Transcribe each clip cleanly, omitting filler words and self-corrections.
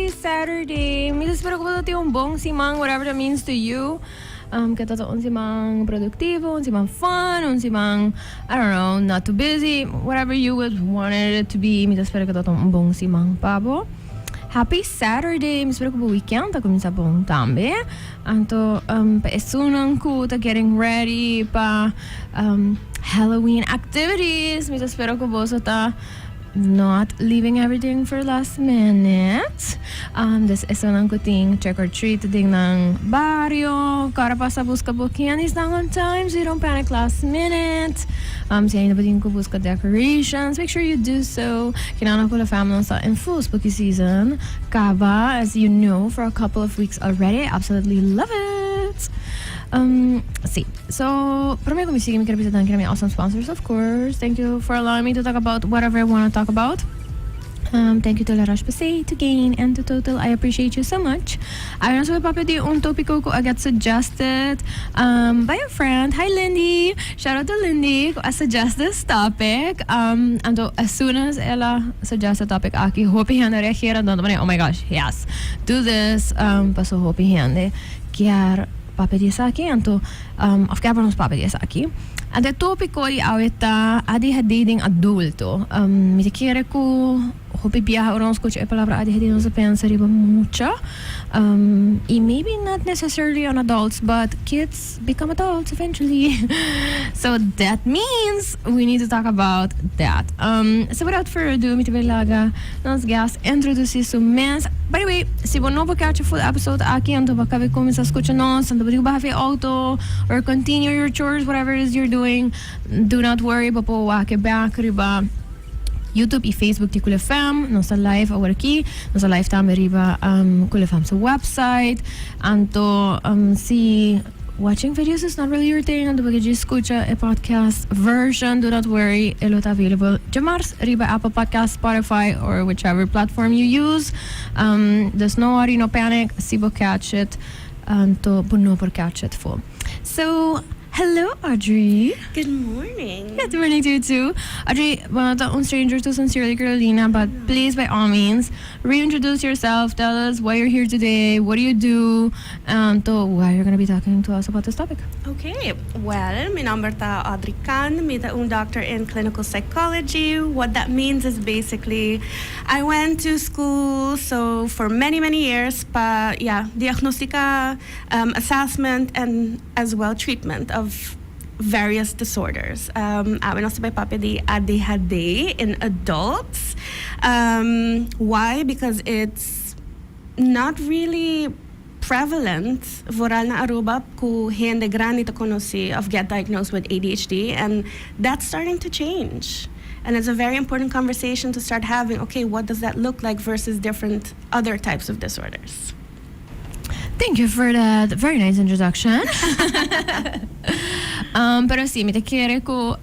Happy Saturday. Mi ta spera ku bo tin un bon siman, whatever that means to you. Ku ta un siman produktivo, un siman fun, un siman, I don't know, not too busy, whatever you would want it to be. Mi ta spera ku ta un bon siman pa bo. Happy Saturday. Mi spera ku bo weekend ta kuminsá bon tambe. Anto pa esunnan ku ta getting ready pa Halloween activities, mi ta spera ku boso ta not leaving everything for last minute. Dus esunnan ku tin trick or treat den nan bario, kòrda pasa buska bo candies nan on time so you don't panic last minute. Si ainda bo tin ku buska decorations, make sure you do so. Kinan ku la family nos ta in full spooky season kaba, as you know, for a couple of weeks already. I absolutely love it. Si. So, prome ku mi sigui mi ker bisa danki na mi awesome sponsors, of course. Thank you for allowing me to talk about whatever I wanna talk about. Thank you to La Roche-Posay, to Gain, and to Total. I appreciate you so much. Awe nos a papia di un tópiko ku a get suggested by a friend. Hi Lindy! Shout out to Lindy ku a suggest this topic. Anto as soon as el a suggest e topic aki, hopi hende a reagera. Anto mi a oh my gosh, yes, do this. Paso hopi hende kier papia di esaki, anto of kier pa nos papia di esaki. Anto e tópiko di awe ta ADHD den adulto. Mi ta kere ku hopi biaha ora nos skucha e palabra ADHD nos ta pensa riba mucha i maybe not necessarily on adults but kids become adults eventually so that means we need to talk about that. So without further ado mi ta bai laga nos guest introduci su mes. By the way, si bo no por catch e full episode aki anto bo a caba di cuminsa scucha nos, anto bo tin cu baha fi auto or continue your chores, whatever it is you're doing, do not worry, bo por wak e back riba YouTube y Facebook di Cool FM. Nos ta live awor aki. Nos ta live tambe riba Cool FM su website. Anto si watching videos is not really your thing, anto bo ke djis scucha e podcast version, do not worry, e lo ta available djamars riba Apple Podcast, Spotify or whichever platform you use. Dus no worry, no panic, si bo catch it, anto bo no por catch it full. So, hello Audrey. Good morning. Good morning to you too. Audrey, bo no ta un stranger to Sincerely Carolina, but please by all means, reintroduce yourself, tell us why you're here today, what do you do, anto why you're gonna be talking to us about this topic. Okay, well, mi nomber ta Audrey Khan, mi ta un doctor in clinical psychology. What that means is basically I went to school so for many many years pa ya diagnostica, assessment and as well treatment of various disorders. Awe nos ta bai papia di ADHD in adults. Why? Because it's not really prevalent vooral na Aruba cu hende grandi ta conoci of get diagnosed with ADHD, and that's starting to change. And it's a very important conversation to start having, okay, what does that look like versus different other types of disorders? Thank you for that very nice introduction. Pero si, mi ta kere ku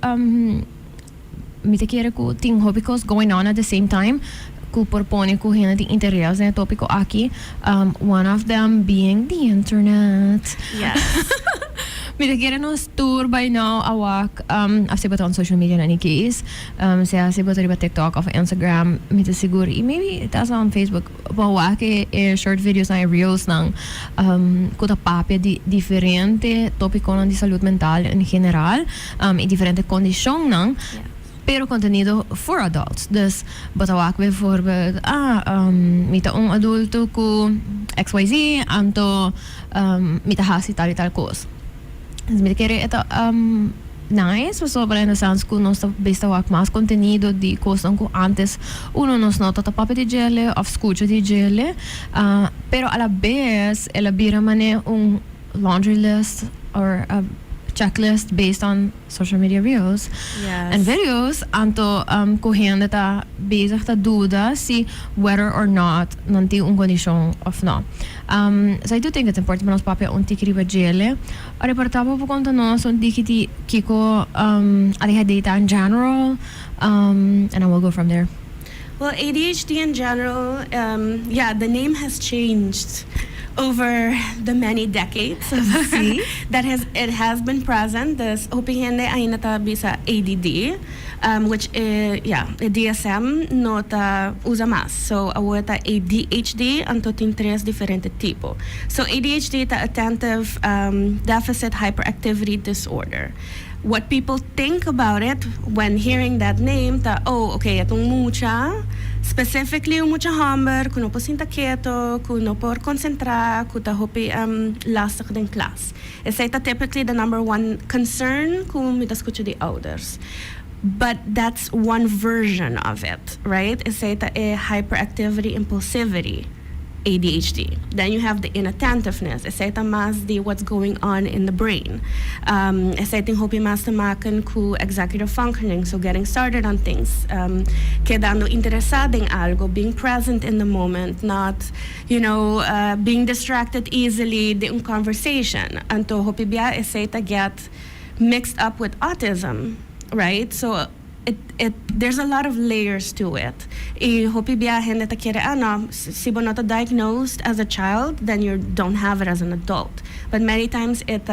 tin hopi cos going on at the same time ku por pone ku hende tin interes den e topico aki. One of them being the internet. Mi ta kere nos tur by now a wak, of si bo ta on social media in any case, sea si bo ta riba TikTok of Instagram, mi ta sigur, y maybe ta hasta on Facebook, bo wak e short videos nan, e reels nan, ku ta papia di diferente topiconan di salud mental en general, y diferente condicionnan, pero contenido for adults. Dus bo ta wak bijvoorbeeld, ah, mi ta un adulto ku XYZ, anto mi ta hasi tal y tal cos. Dus mi ta kere e ta nice pasobra in the sense ku nos ta bista wak mas contenido di cosnan ku antes uno nos no ta papia di djele of scucha di djele, pero a la bes el a bira mane un laundry list or a checklist based on social media reels and videos, anto ku hende ta bezig ta duda si whether or not nan tin un kondishon of no. So I do think it's important pa nos papia un tiki riba djele. Ora por ta bo por konta nos un tiki di kiko ADHD ta in general, and then we'll go from there. Well, ADHD in general, yeah, the name has changed. Over the many decades that has it has been present. Dus hopi hende ainda ta bisa ADD, which is, yeah, DSM no ta usa mas. So awor ta ADHD, anto tin tres diferente tipo. So ADHD ta attentive deficit hyperactivity disorder. What people think about it when hearing that name ta, "Oh, okay, e ta un mucha, specifically un mucha homber, cu no por sinta keto, cu no por concentra, cu ta hopi lastig den klas." Esey ta typically the number one concern cu mi ta scucha di ouders. But that's one version of it, right? Esey ta e hyperactivity impulsivity ADHD. Then you have the inattentiveness. Esey ta mas di what's going on in the brain. Esey tin hopi mas te maken cu executive functioning, so getting started on things, kedando interesa den algo, being present in the moment, not being distracted easily den un conversation. Anto hopi bia esey ta get mixed up with autism, right? So it there's a lot of layers to it. Y hopi bia hende ta kere, "Ah no, si bo no ta diagnosed as a child, then you don't have it as an adult." But many times it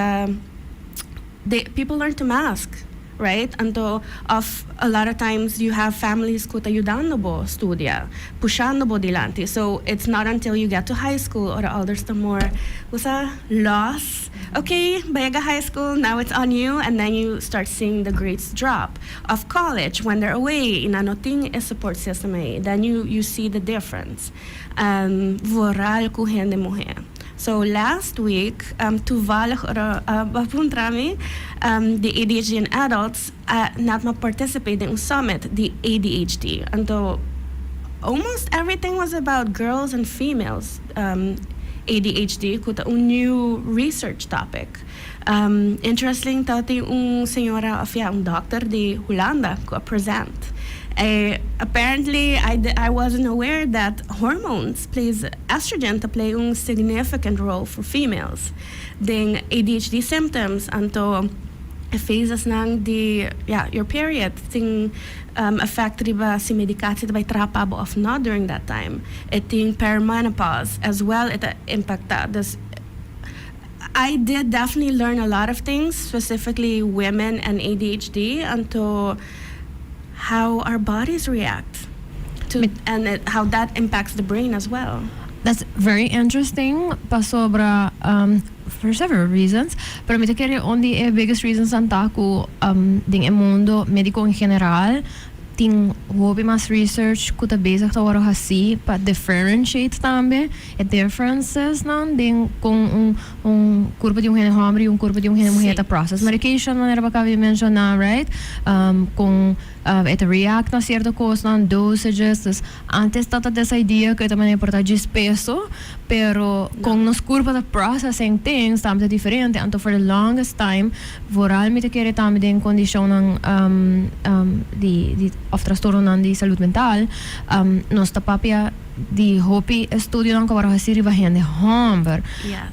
they people learn to mask, right? Anto of a lot of times you have families cu ta yudando bo studia, pushando bo dilanti. So it's not until you get to high school or others the more usa loss. Okay, bo a yega high school, now it's on you, and then you start seeing the grades drop. Of college, when they're away, y no tin a support system, then you see the difference. Vooral cu hende muhe. So last week, toevallig puntra mi, the ADHD in adults, nan a participate in summit, the ADHD. Anto almost everything was about girls and females ADHD, cu ta un new research topic. Interesting, tabatin un señora, of ja, un doctor di Hulanda, cu present. Apparently, I wasn't aware that hormones plays estrogen to play a significant role for females. Den ADHD symptoms, anto phases nan di, yeah, your period tin effect riba si medicatie ta bay traha pa bo of not during that time. E tin perimenopause as well, e impacta. Dus I did definitely learn a lot of things, specifically women and ADHD, anto how our bodies react to and how that impacts the brain as well. That's very interesting, pasobra for several reasons. Pero mi ta kere un di e biggest reasons ta cu den mundo medico en general tin hopi mas research cu ta bezig ta wordo haci pa differentiate tambe e differences nan den con un curpa di un hende homber y un curpa di un hende muhe ta process medication, manera bo a caba di menciona, right, con e ta react na cierto cos nan, dosages. Dus antes tabata this idea cu tambe por ta peso, pero con nos curpa ta processing things tambe diferente. Anto for the longest time, vooral mi ta kere tambe den condicion nan di of trastorno nan di salud mental, nos ta papia di hopi estudio nan cu a wordo haci riba hende homber.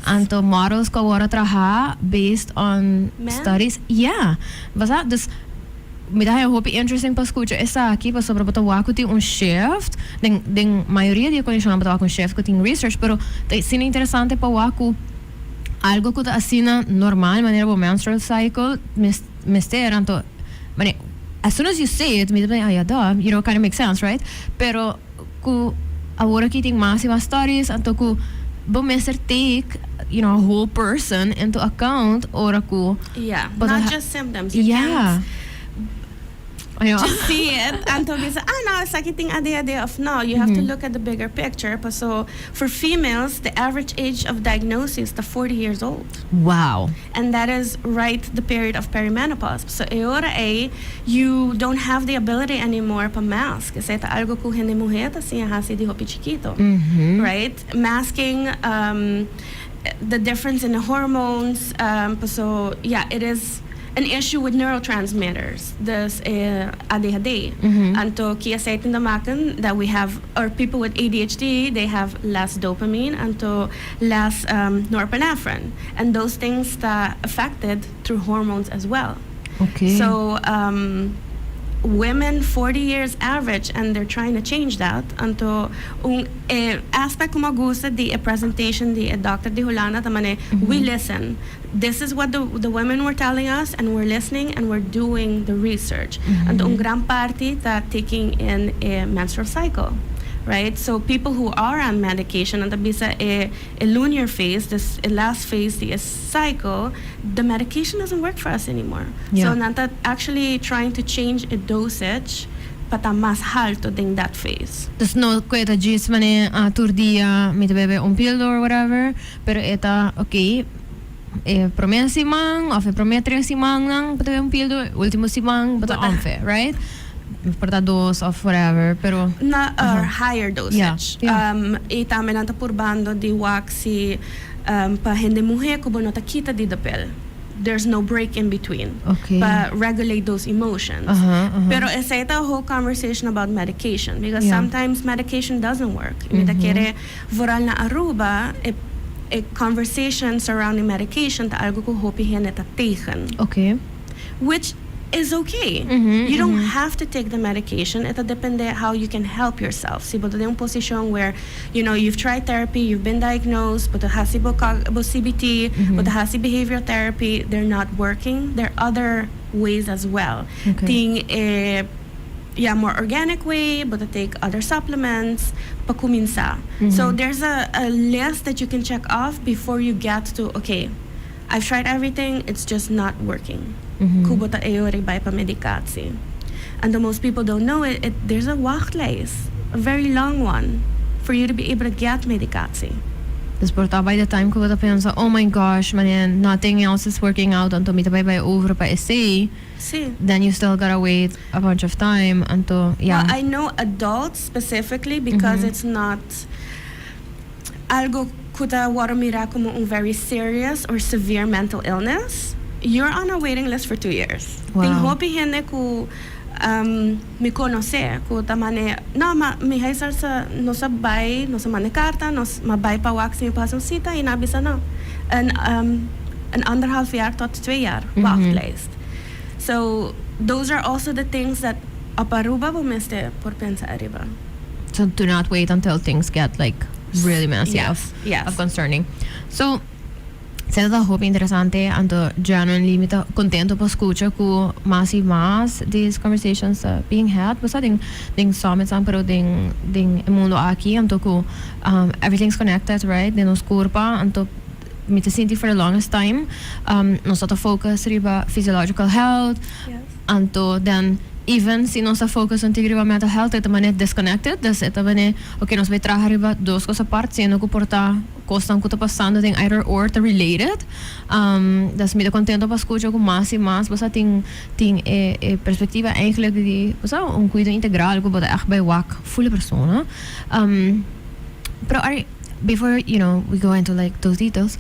Anto models cu a wordo traha based on Men? Studies. Yeah. Basta, dus mi ta hopi interesting pa scucha esaki, pasobra bo ta wak cu tin un shift den mayoria di condicion, bo ta wak un shift cu tin research, pero ta asina interesante pa wak cu algo cu ta asina normal, manera bo menstrual cycle mester, anto mane, as soon as you say it, mi ta, "Ah, yeah, duh, kind of makes sense, right?" Pero cu awor aki tin mas y mas studies, anto cu bo mester take a whole person into account ora cu Yeah, But not just symptoms. You can't just see it anto bisa, "Ah no, esaki tin ADHD," of no. You have to look at the bigger picture. So for females, the average age of diagnosis is 40 years old. And that is right the period of perimenopause. So ora ey, you don't have the ability anymore pa mask. Esey ta algo cu hende muhe ta siña haci di hopi chikito. Right? Masking the difference in the hormones. So yeah, it is an issue with neurotransmitters. Dus ADHD. Anto cu esey tin te maken that we have, or people with ADHD, they have less dopamine anto less norepinephrine. And those things that affected through hormones as well. So Women 40 years average, and they're trying to change that. Anto un aspect cu mi a gusta di e presentation di e doctor di Hulanda ta mane, "We listen. This is what the women were telling us and we're listening and we're doing the research." Anto un gran parti ta taking in a menstrual cycle. Right? So people who are on medication and bisa a lunar phase, this a last phase, the cycle, the medication doesn't work for us anymore. So nan ta actually trying to change a dosage pa ta mas halto den that phase. Dus no cu ta djis mane a tur dia mi ta bebe un pildor or whatever, pero e ta okay, e prome siman of e prome 3 siman nan bo ta bebe un pildor, ultimo siman bo ta off, right? Por ta dos of whatever, pero Na or higher dosage. Y tambe nan ta purbando di wak si pa hende muhe cu bo no ta kita di de pil. There's no break in between. Pa regulate those emotions. Pero esey ta a whole conversation about medication because sometimes medication doesn't work. Mi ta kere vooral na Aruba e conversation surrounding medication ta algo cu hopi hende ta tegen. Which is okay. You don't have to take the medication. E ta depende how you can help yourself. Si bo ta den un posicion where you've tried therapy, you've been diagnosed, but hasi bo CBT, but hasi behavioral therapy, they're not working. There are other ways as well. Tin a more organic way, but to take other supplements pa cuminsa. So there's a list that you can check off before you get to, "Okay, I've tried everything, it's just not working." Cu bo ta ey bai pa medicatie. And the most people don't know it, there's a wachtlijst, a very long one, for you to be able to get medicatie. Dus por ta by the time cu bo ta pensa, "Oh my gosh, man, nothing else is working out, anto mi ta bai over pa esey," then you still gotta wait a bunch of time until, yeah. Well, I know adults specifically because it's not algo cu ta wordo mira como un very serious or severe mental illness. You're on a waiting list for 2 years. Tin hopi hende cu mi conoce, cu ta mane, "No, ma mi huisarts nos a bai, nos a manda carta, nos m'a bai pa wak si mi por haci un cita y nan a bisa no." Een anderhalf jaar tot 2 jaar wachtlijst. So those are also the things that op Aruba bo mester por pensa ariba. So do not wait until things get like really messy of concerning. So, esey ta hopi interesante, anto genuinely mi ta contento pa scucha cu mas y mas these conversations being had. Basta den summits pero den mundo aki, anto cu everything's connected, right? Den nos curpa, anto mi ta sinti for the longest time nos ta focus riba physiological health, anto then even si nos ta focus un riba mental health, e ta mane disconnected. Dus e ta mane, okay, nos ta bai traha riba dos cos apart, siendo cu por ta cosnan cu ta pasando den either or ta related. Dus mi ta contento pa scucha cu mas y mas bo tin e perspectiva eigenlijk di bo un cuido integral cu bo ta echt bai wak full persona. Pero Ari, before we go into like those details,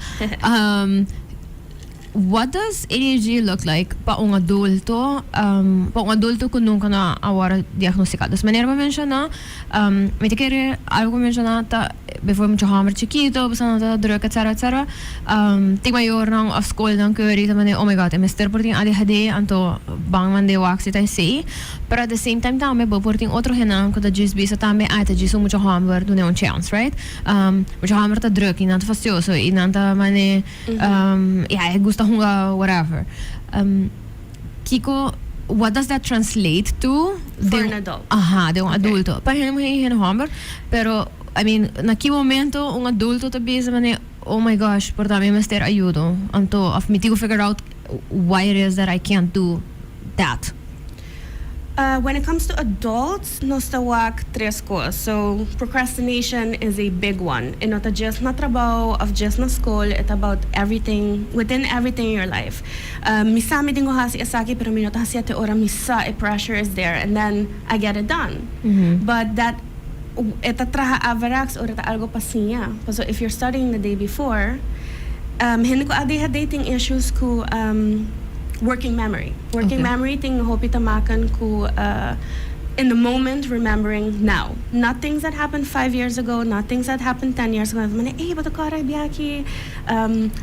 what does ADHD look like pa un adulto cu nunca no a wordo diagnostica? Dus manera bo a menciona, mi ta kere algo menciona ta bijvoorbeeld mucha homber chikito, bo ta druk, etc., etc. Tin mayornan of school nan cu ta mane, "Oh my God, mester por tin ADHD, anto ban mand'e wak si ta esey." Pero at the same time tambe bo por tin otro hendenan cu ta djis bisa tambe, "Ah, ta djis un mucha homber, dun'e un chance," right? Mucha homber ta druk y nan ta fastioso y nan ta mane, yeah, gusta hunga, whatever. Kico, what does that translate to? For an adult. Aha, di un adulto. Pa hende muhe, hende homber, pero I mean, na ki momento un adulto ta bisa mane, "Oh my gosh, por ta mi mester ayudo. Anto, of mi tin cu figure out why it is that I can't do that." When it comes to adults, nos ta wak tres cos. So procrastination is a big one. E no ta just na trabou of just na school. It's about everything, within everything in your life. Mi sa mi tin cu hasi esaki, pero mi no ta hasi te ora mi sa e pressure is there, and then I get it done. But that e ta traha averechts ora ta algo pa siña. So if you're studying the day before, hende cu ADHD tin issues cu working memory. Working memory tin hopi te maken cu In the moment, remembering now. Not things that happened 5 years ago, not things that happened 10 years ago. Mane, "Hey, bo ta corda e biaha aki,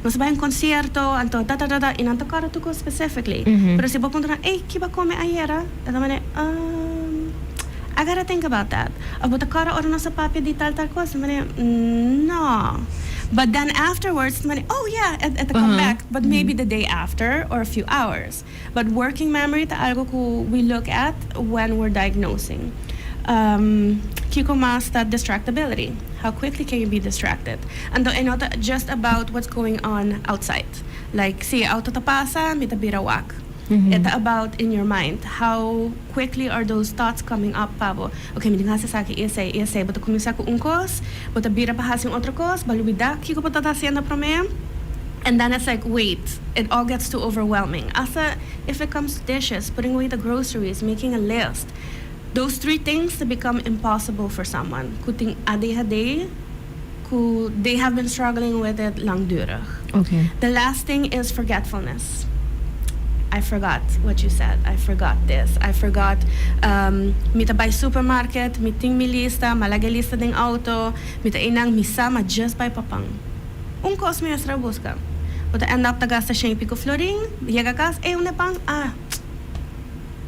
nos a bay un concierto, anto da da da da," y nan ta corda tur specifically. Pero si bo puntra, "Hey, kico bo a come ayera?" E ta mane, "I gotta think about that." Of, "Bo ta corda ora nos a papia di tal tal cos?" Mane, "No." But then afterwards, mane, "Oh yeah," it come back. But maybe the day after or a few hours. But working memory ta algo cu we look at when we're diagnosing. Kico mas ta distractibility. How quickly can you be distracted? And not just about what's going on outside. Like, si auto ta pasa, mi ta bira wak. It's about in your mind. How quickly are those thoughts coming up, pa bo? "Okay, mi tin esaki, esey, esey." Bo ta cuminsa cu un cos, bo ta bira pa haci otro cos, bo ta lubida kico bo ta haciendo prome. And then it's like, wait, it all gets too overwhelming. Hasta if it comes to dishes, putting away the groceries, making a list, those three things to become impossible for someone cu tin ADHD, who they have been struggling with it langdurig. The last thing is forgetfulness. "I forgot what you said. I forgot this. I forgot." Mi ta bay supermarket, mi tin mi lista, m'a laga lista den auto, mi ta inang mi sa m'a just bay pa pan. Un cos mi a busca. Bo ta end up ta gasta 100 y pico florin, yega cas, "E unda pan? Ah,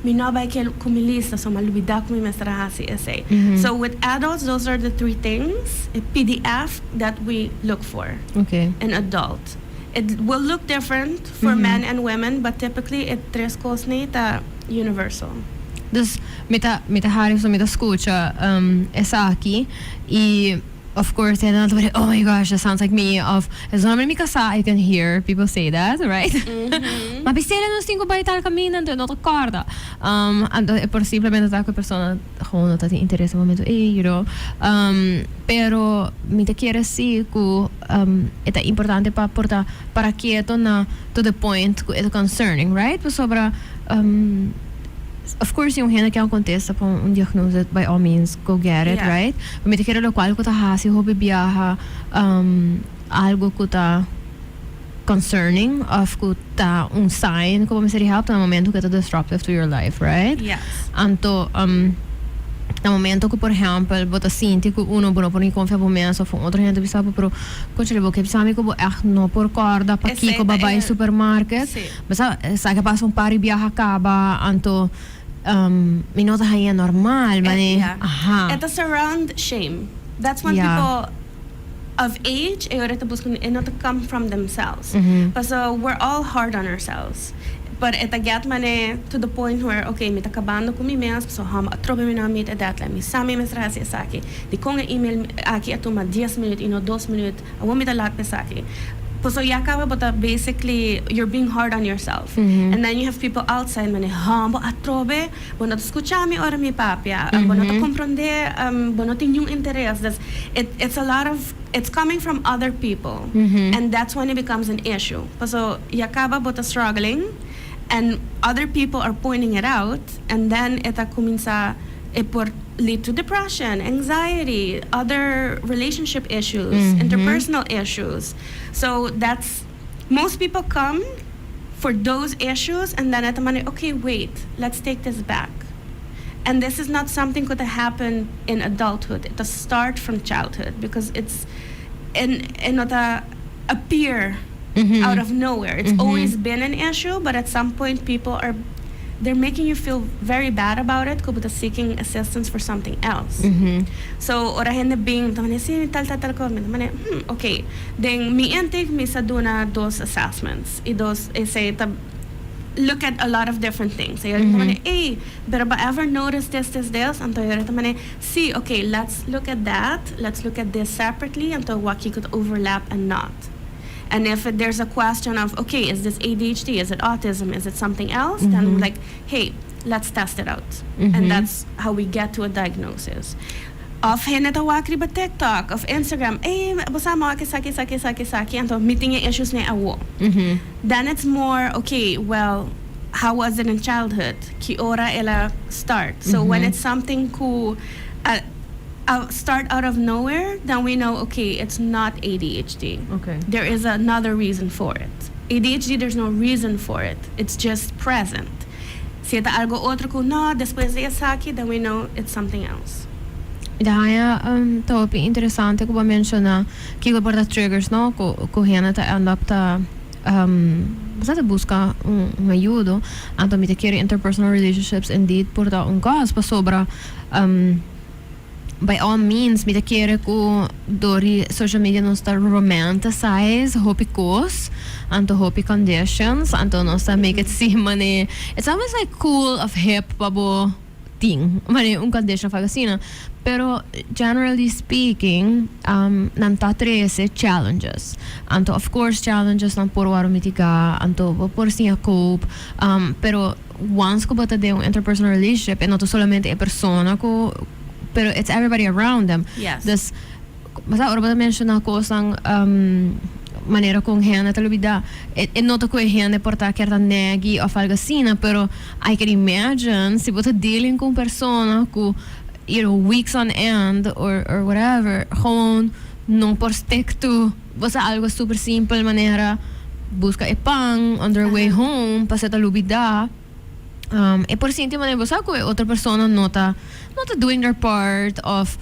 mi no a bay cu mi lista, so m'a lubida cu mi mester a hasi esey." So with adults, those are the three things, a PDF that we look for in adult. It will look different for men and women, but typically e tres cosnan ta universal. Dus mi ta hari so mi ta scucha esaki y of course then I'm like, "Oh my gosh, that sounds like me," of as long as mi casa, I can hear people say that, right? "M'a bisele nos tin cu bay tal caminda, anto no ta corda." Anto e por simplemente ta cu e persona gewoon no ta tin interes na momento ey. Pero mi ta kere si cu ta importante pa por ta para keto na to the point cu e concerning, right? Sobre of course, un hende kier contesta pa un diagnose, by all means, go get it, right? Mi ta kere locual cu ta hasi hopi biaha algo cu ta concerning of cu ta un sign cu mester help na momento cu ta disruptive to your life, right? Yes. Anto, na momento cu, por ehempel, bo ta sinti cu uno bo no por confia bo mes of otro hende bisa, "Pero conchale, bo ke bisa mi cu bo echt no por corda pa kico bo a bay supermarket?" Mas sa cu pasa un par di biaha caba, anto mi no ta normal, mas It's around shame. That's when people of age, e ora ta busca e not to come from themselves. So we're all hard on ourselves. But it get mane to the point where, "Okay, mi ta cabando cu mi mes, so ham atrobe mi no meet a deadline. Mi sa mi mester hasi esaki. Di con e email aki a tuma 10 minuut y no 2 minuut? Awor mi ta laat pa esaki." So ya caba, but basically you're being hard on yourself. And then you have people outside mane, "Ham bo atrobe, bo no scucha mi ora mi papia, bo no comprende, bo no tin ningun interes." It's a lot of it's coming from other people. And that's when it becomes an issue. So ya caba bo ta struggling and other people are pointing it out, and then e ta cuminsa, it por lead to depression, anxiety, other relationship issues, interpersonal issues. So that's most people come for those issues, and then at the money, "Okay, wait, let's take this back." And this is not something could happen in adulthood. It does start from childhood because it's and not a appear out of nowhere. It's always been an issue, but at some point people are they're making you feel very bad about it because they're seeking assistance for something else. So, ora hende bin, ta mane, "Si, tal, tal, tal, cos." Mi mane, okay." Den mi intake, mi sa duna dos assessments. Y dos, esey ta look at a lot of different things. Y mm "Hey, pero bo ever notice this, this, this?" Anto yo ta mane, "Si, okay, let's look at that. Let's look at this separately until what you could overlap and not." And if there's a question of, "Okay, is this ADHD? Is it autism? Is it something else?" Then we're like, "Hey, let's test it out." And that's how we get to a diagnosis. Of hende ta wak riba TikTok of Instagram, "Hey, basta mo esaki, esaki, esaki, esaki, anto mi tin issues na awo." Then it's more, "Okay, well, how was it in childhood? Ki ora el a start?" So when it's something cu start out of nowhere, then we know, okay, it's not ADHD. There is another reason for it. ADHD, there's no reason for it. It's just present. Si ta algo otro cu no, despues di esaki, then we know it's something else. Da ta interesante cu bo a menciona cu por ta triggers, no, cu hende ta end up ta basta busca un ayudo. Anto mi ta kere interpersonal relationships indeed por ta un cos pasobra by all means, mi ta kere cu door di social media nos ta romanticize hopi cos anto hopi conditions, anto nos ta make it seem mane it's almost like cool of hip pa bo tin mane un condition of asina, pero generally speaking nan ta trece challenges. Anto of course challenges nan por wordo mitiga, anto bo por siña cope, pero once cu bo ta den un interpersonal relationship e no ta solamente e persona cu, pero it's everybody around them. Dus mas ora bo ta menciona cosnan manera con hende ta lubida, e no ta cu e hende por ta kier ta negi of algo asina, pero I can imagine si bo ta dealing cu un persona cu weeks on end or whatever, gewoon no por stick to, bo sa, algo super simple manera busca e pan on their way home, pa ta lubida. E por sinti manera bo sa cu e otro persona no ta doing their part of,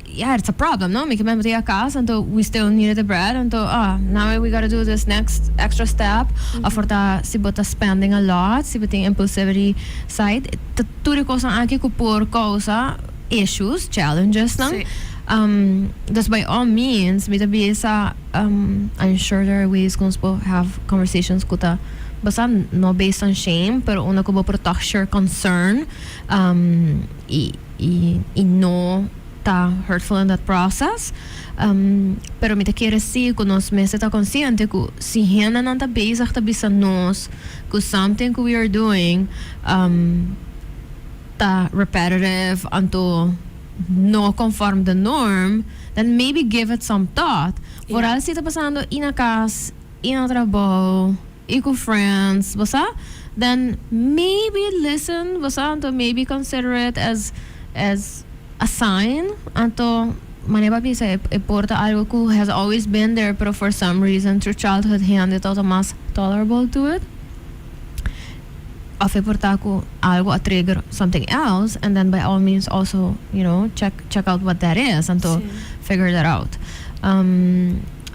yeah, it's a problem, no? Mi kiermen a cas, anto we still needed the bread, anto ah, now we gotta do this next extra step. Of por ta si bo ta spending a lot, si bo tin impulsivity side, tur cos aki cu por causa issues, challenges, no? Si. Dus by all means, mi ta bisa, I'm sure there are ways cu por have conversations cu ta basta no based on shame, pero unda cu bo por toch share concern y no ta hurtful in that process. Pero mi ta kere si cu nos mes ta consciente cu si hende nan ta bezig ta bisa nos cu something we are doing ta repetitive anto no conform the norm, then maybe give it some thought. Vooral si ta pasando na cas, na trabou, y cu friends, bo sa, then maybe listen, bo sa, anto maybe consider it as a sign, anto manera bisa e por ta algo cu has always been there, pero for some reason through childhood hende ta mas tolerable to it. Of e por ta cu algo a trigger something else, and then by all means also check out what that is anto figure that out.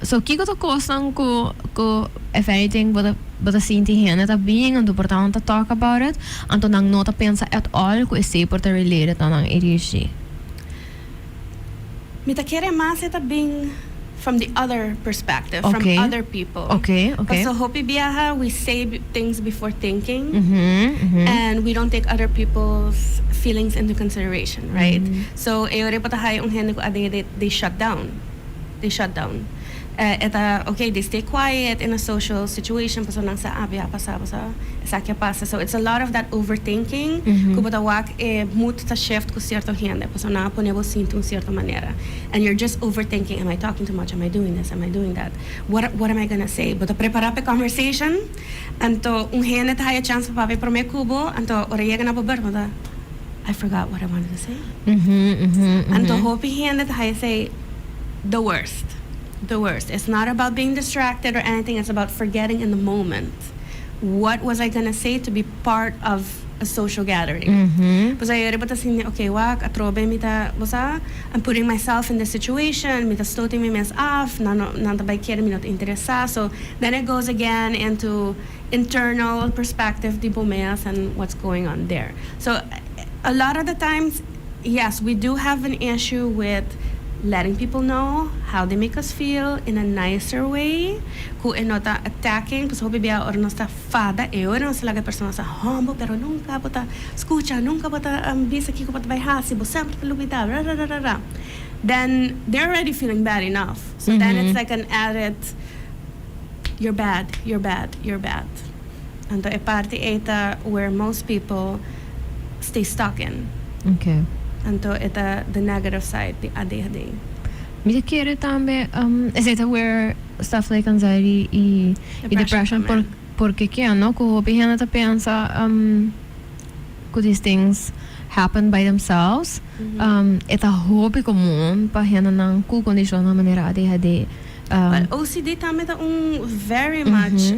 So kiko ta cosnan cu if anything bo ta sinti hende ta bin anto por ta talk about it, anto nan no ta pensa at all cu esey por ta related na nan ADHD? Mi ta kere mas ta bin from the other perspective, from other people. So hopi biaha, we say things before thinking, and we don't take other people's feelings into consideration, right? So e ora bo ta haya un hende cu they shut down. They shut down. E ta, okay, they stay quiet in a social situation, paso nan sa abi a pasa, pasa, esaki a pasa. So it's a lot of that overthinking, cu bo ta wak e mood ta shift cu cierto hende, paso nan a pone bo sinti un cierto manera. And you're just overthinking, "Am I talking too much? Am I doing this? Am I doing that? What am I gonna say?" Bo ta prepara pa conversation, anto un hende ta haya chance pa papia prome cu bo, anto ora yega na bo beurt, ta, "I forgot what I wanted to say." Anto hopi hende ta haya say the worst. The worst. It's not about being distracted or anything. It's about forgetting in the moment. What was I gonna say to be part of a social gathering? Pues ey bo ta asina, okay, wak, atrobe mi ta, bo sa, I'm putting myself in this situation, mi ta stoting mi mes af, nan ta bay kere mi no ta interesa. So then it goes again into internal perspective di bo mes and what's going on there. So a lot of the times, yes, we do have an issue with letting people know how they make us feel in a nicer way. Cu e no ta attacking, pues hopi bia ora nos ta fada e ora nos laga persona sa humble, pero nunca bo ta scucha, nunca bo ta bisa kico bo ta bay hasi, bo semper ta lubida, ra ra ra ra ra. Then they're already feeling bad enough. So then it's like an added, "You're bad, you're bad, you're bad." Anto e parti ey ta where most people stay stuck in. Anto e ta the negative side di ADHD. Mi ta kere tambe, is it where stuff like anxiety y depression, come in. Porque cu no cu hopi hende ta pensa cu these things happen by themselves. E ta hopi comun pa hende nan cu condicion na manera ADHD. Well, OCD tambe ta un very much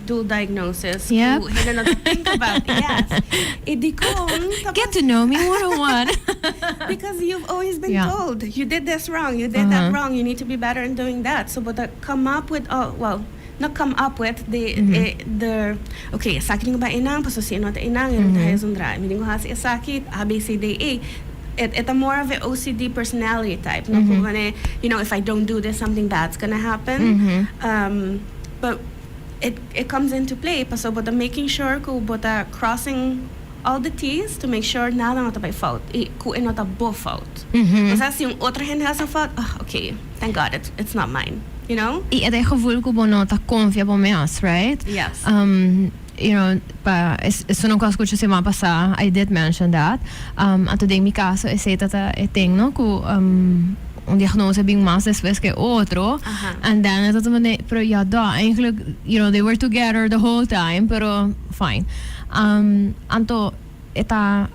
dual diagnosis. Ku hende no ta think about. Yes. I dikon ta Get to know me 101. Because you've always been told you did this wrong, you did that wrong, you need to be better in doing that. So bo ta come up with all, well, not come up with the okay, esaki tin ku bai einan, paso si e no ta einan, e no ta haña zondra. Mi tin ku hasi esaki, A, B, C, D, E. E ta more of a OCD personality type. No ku manera, if I don't do this, something bad's gonna happen. But it comes into play paso bo ta making sure ku bo ta crossing all the T's to make sure nada no ta bai fout i ku e no ta bo fout. Osea, si un otro hende hasi un fout, oh, okay, thank God it's not mine, you know? I e ta e gevoel ku bo no ta konfia bo mes, right? Yes. Pa esun ku a skucha siman pasá, I did mention that. Anto den mi kaso esei ta ta e ting, no, ku un diagnose bin mas despues ke otro. And then e ta ta mane, pero ya do, eigenlijk, they were together the whole time, pero fine. Anto e ta,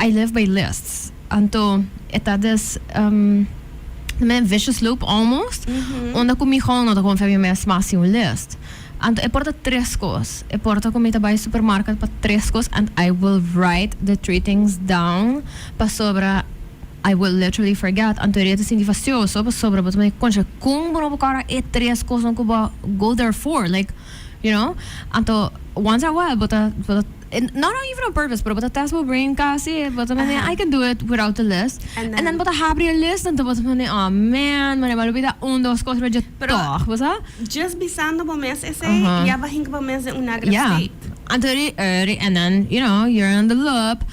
I live by lists. Anto e ta des vicious loop almost, unda ku mi gewoon no ta konfia mi mes mas sin un list. Anto e por ta tres kos. E por ta ku mi ta bai supermarket pa tres kos and I will write the three things down pasobra I will literally forget. Anto e ta sinti fastioso pasobra bo ta manda concha kon bo no por kòrda e tres kosnan ku bo a go there for, like. Anto once a while bo ta bo ta not even on purpose pero bo ta test bo brain kasi, bo ta manda "I can do it without the list" and then bo ta habri e list, anto bo ta manda, "Oh man, mane bo a lubida un dos kos pero dje tòg," bo sa? Just bisando bo mes esei, ya bo a hinka bo mes den un negative state. Anto di eri, and then, you're in the loop,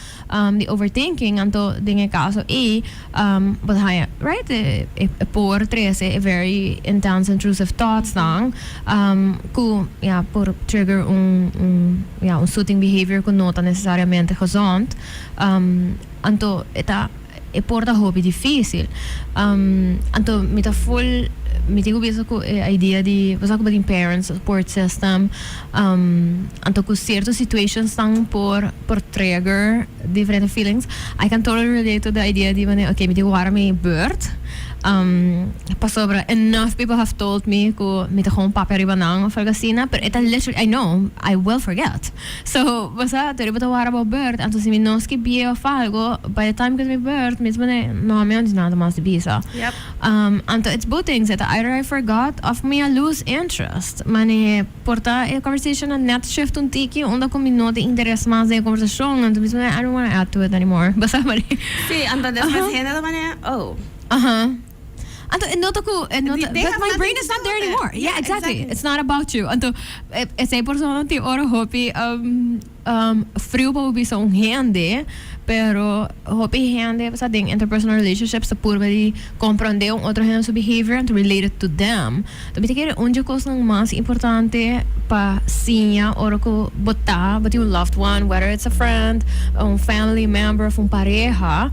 di overthinking, anto den e caso ei, bo ta haña, right, e por trece e very intense intrusive thoughts nan, cu, ya, por trigger un, ya, un soothing behavior cu no ta necesariamente gezond. Anto e ta. E por ta hopi dificil. Anto mi ta full, mi tin cu bisa cu e idea di, bo sa cu bo tin parents support system, anto cu cierto situations nan por trigger diferente feelings. I can totally relate to the idea di manera, ok, mi tin cu wara mi beurt, pasobra enough people have told me cu mi ta gewoon papia riba nan of algo asina, pero e ta literally, I know I will forget. So, bo sa, tur bo ta wara bo beurt, anto si mi no skibié of algo, by the time ku ta mi beurt, mi ta pone, no, mi no tin nada mas di bisa. Anto it's both things, e ta either I forgot of mi a lose interest. Mane por ta e conversation a net shift un tiki unda ku mi no tin interes mas den e conversashon, anto mi ta pone, I don't wanna add to it anymore. Bo sa, mane. Sí, anto despues hende ta pone, oh. Anto e no ta ku e no ta They but have my nothing brain to is do not there with it. anymore. Yeah, Yeah, exactly. exactly. It's not about you. Anto esei persona tin ora hopi friu pa bo bisa un hende, pero hopi hende sa den interpersonal relationships ta purba di comprende un otro hende su behavior anto relate it to them. Anto mi ta kere un dje kosnan mas importante pa siña ora ku bo ta bo tin un loved one, whether it's a friend, un family member of un pareha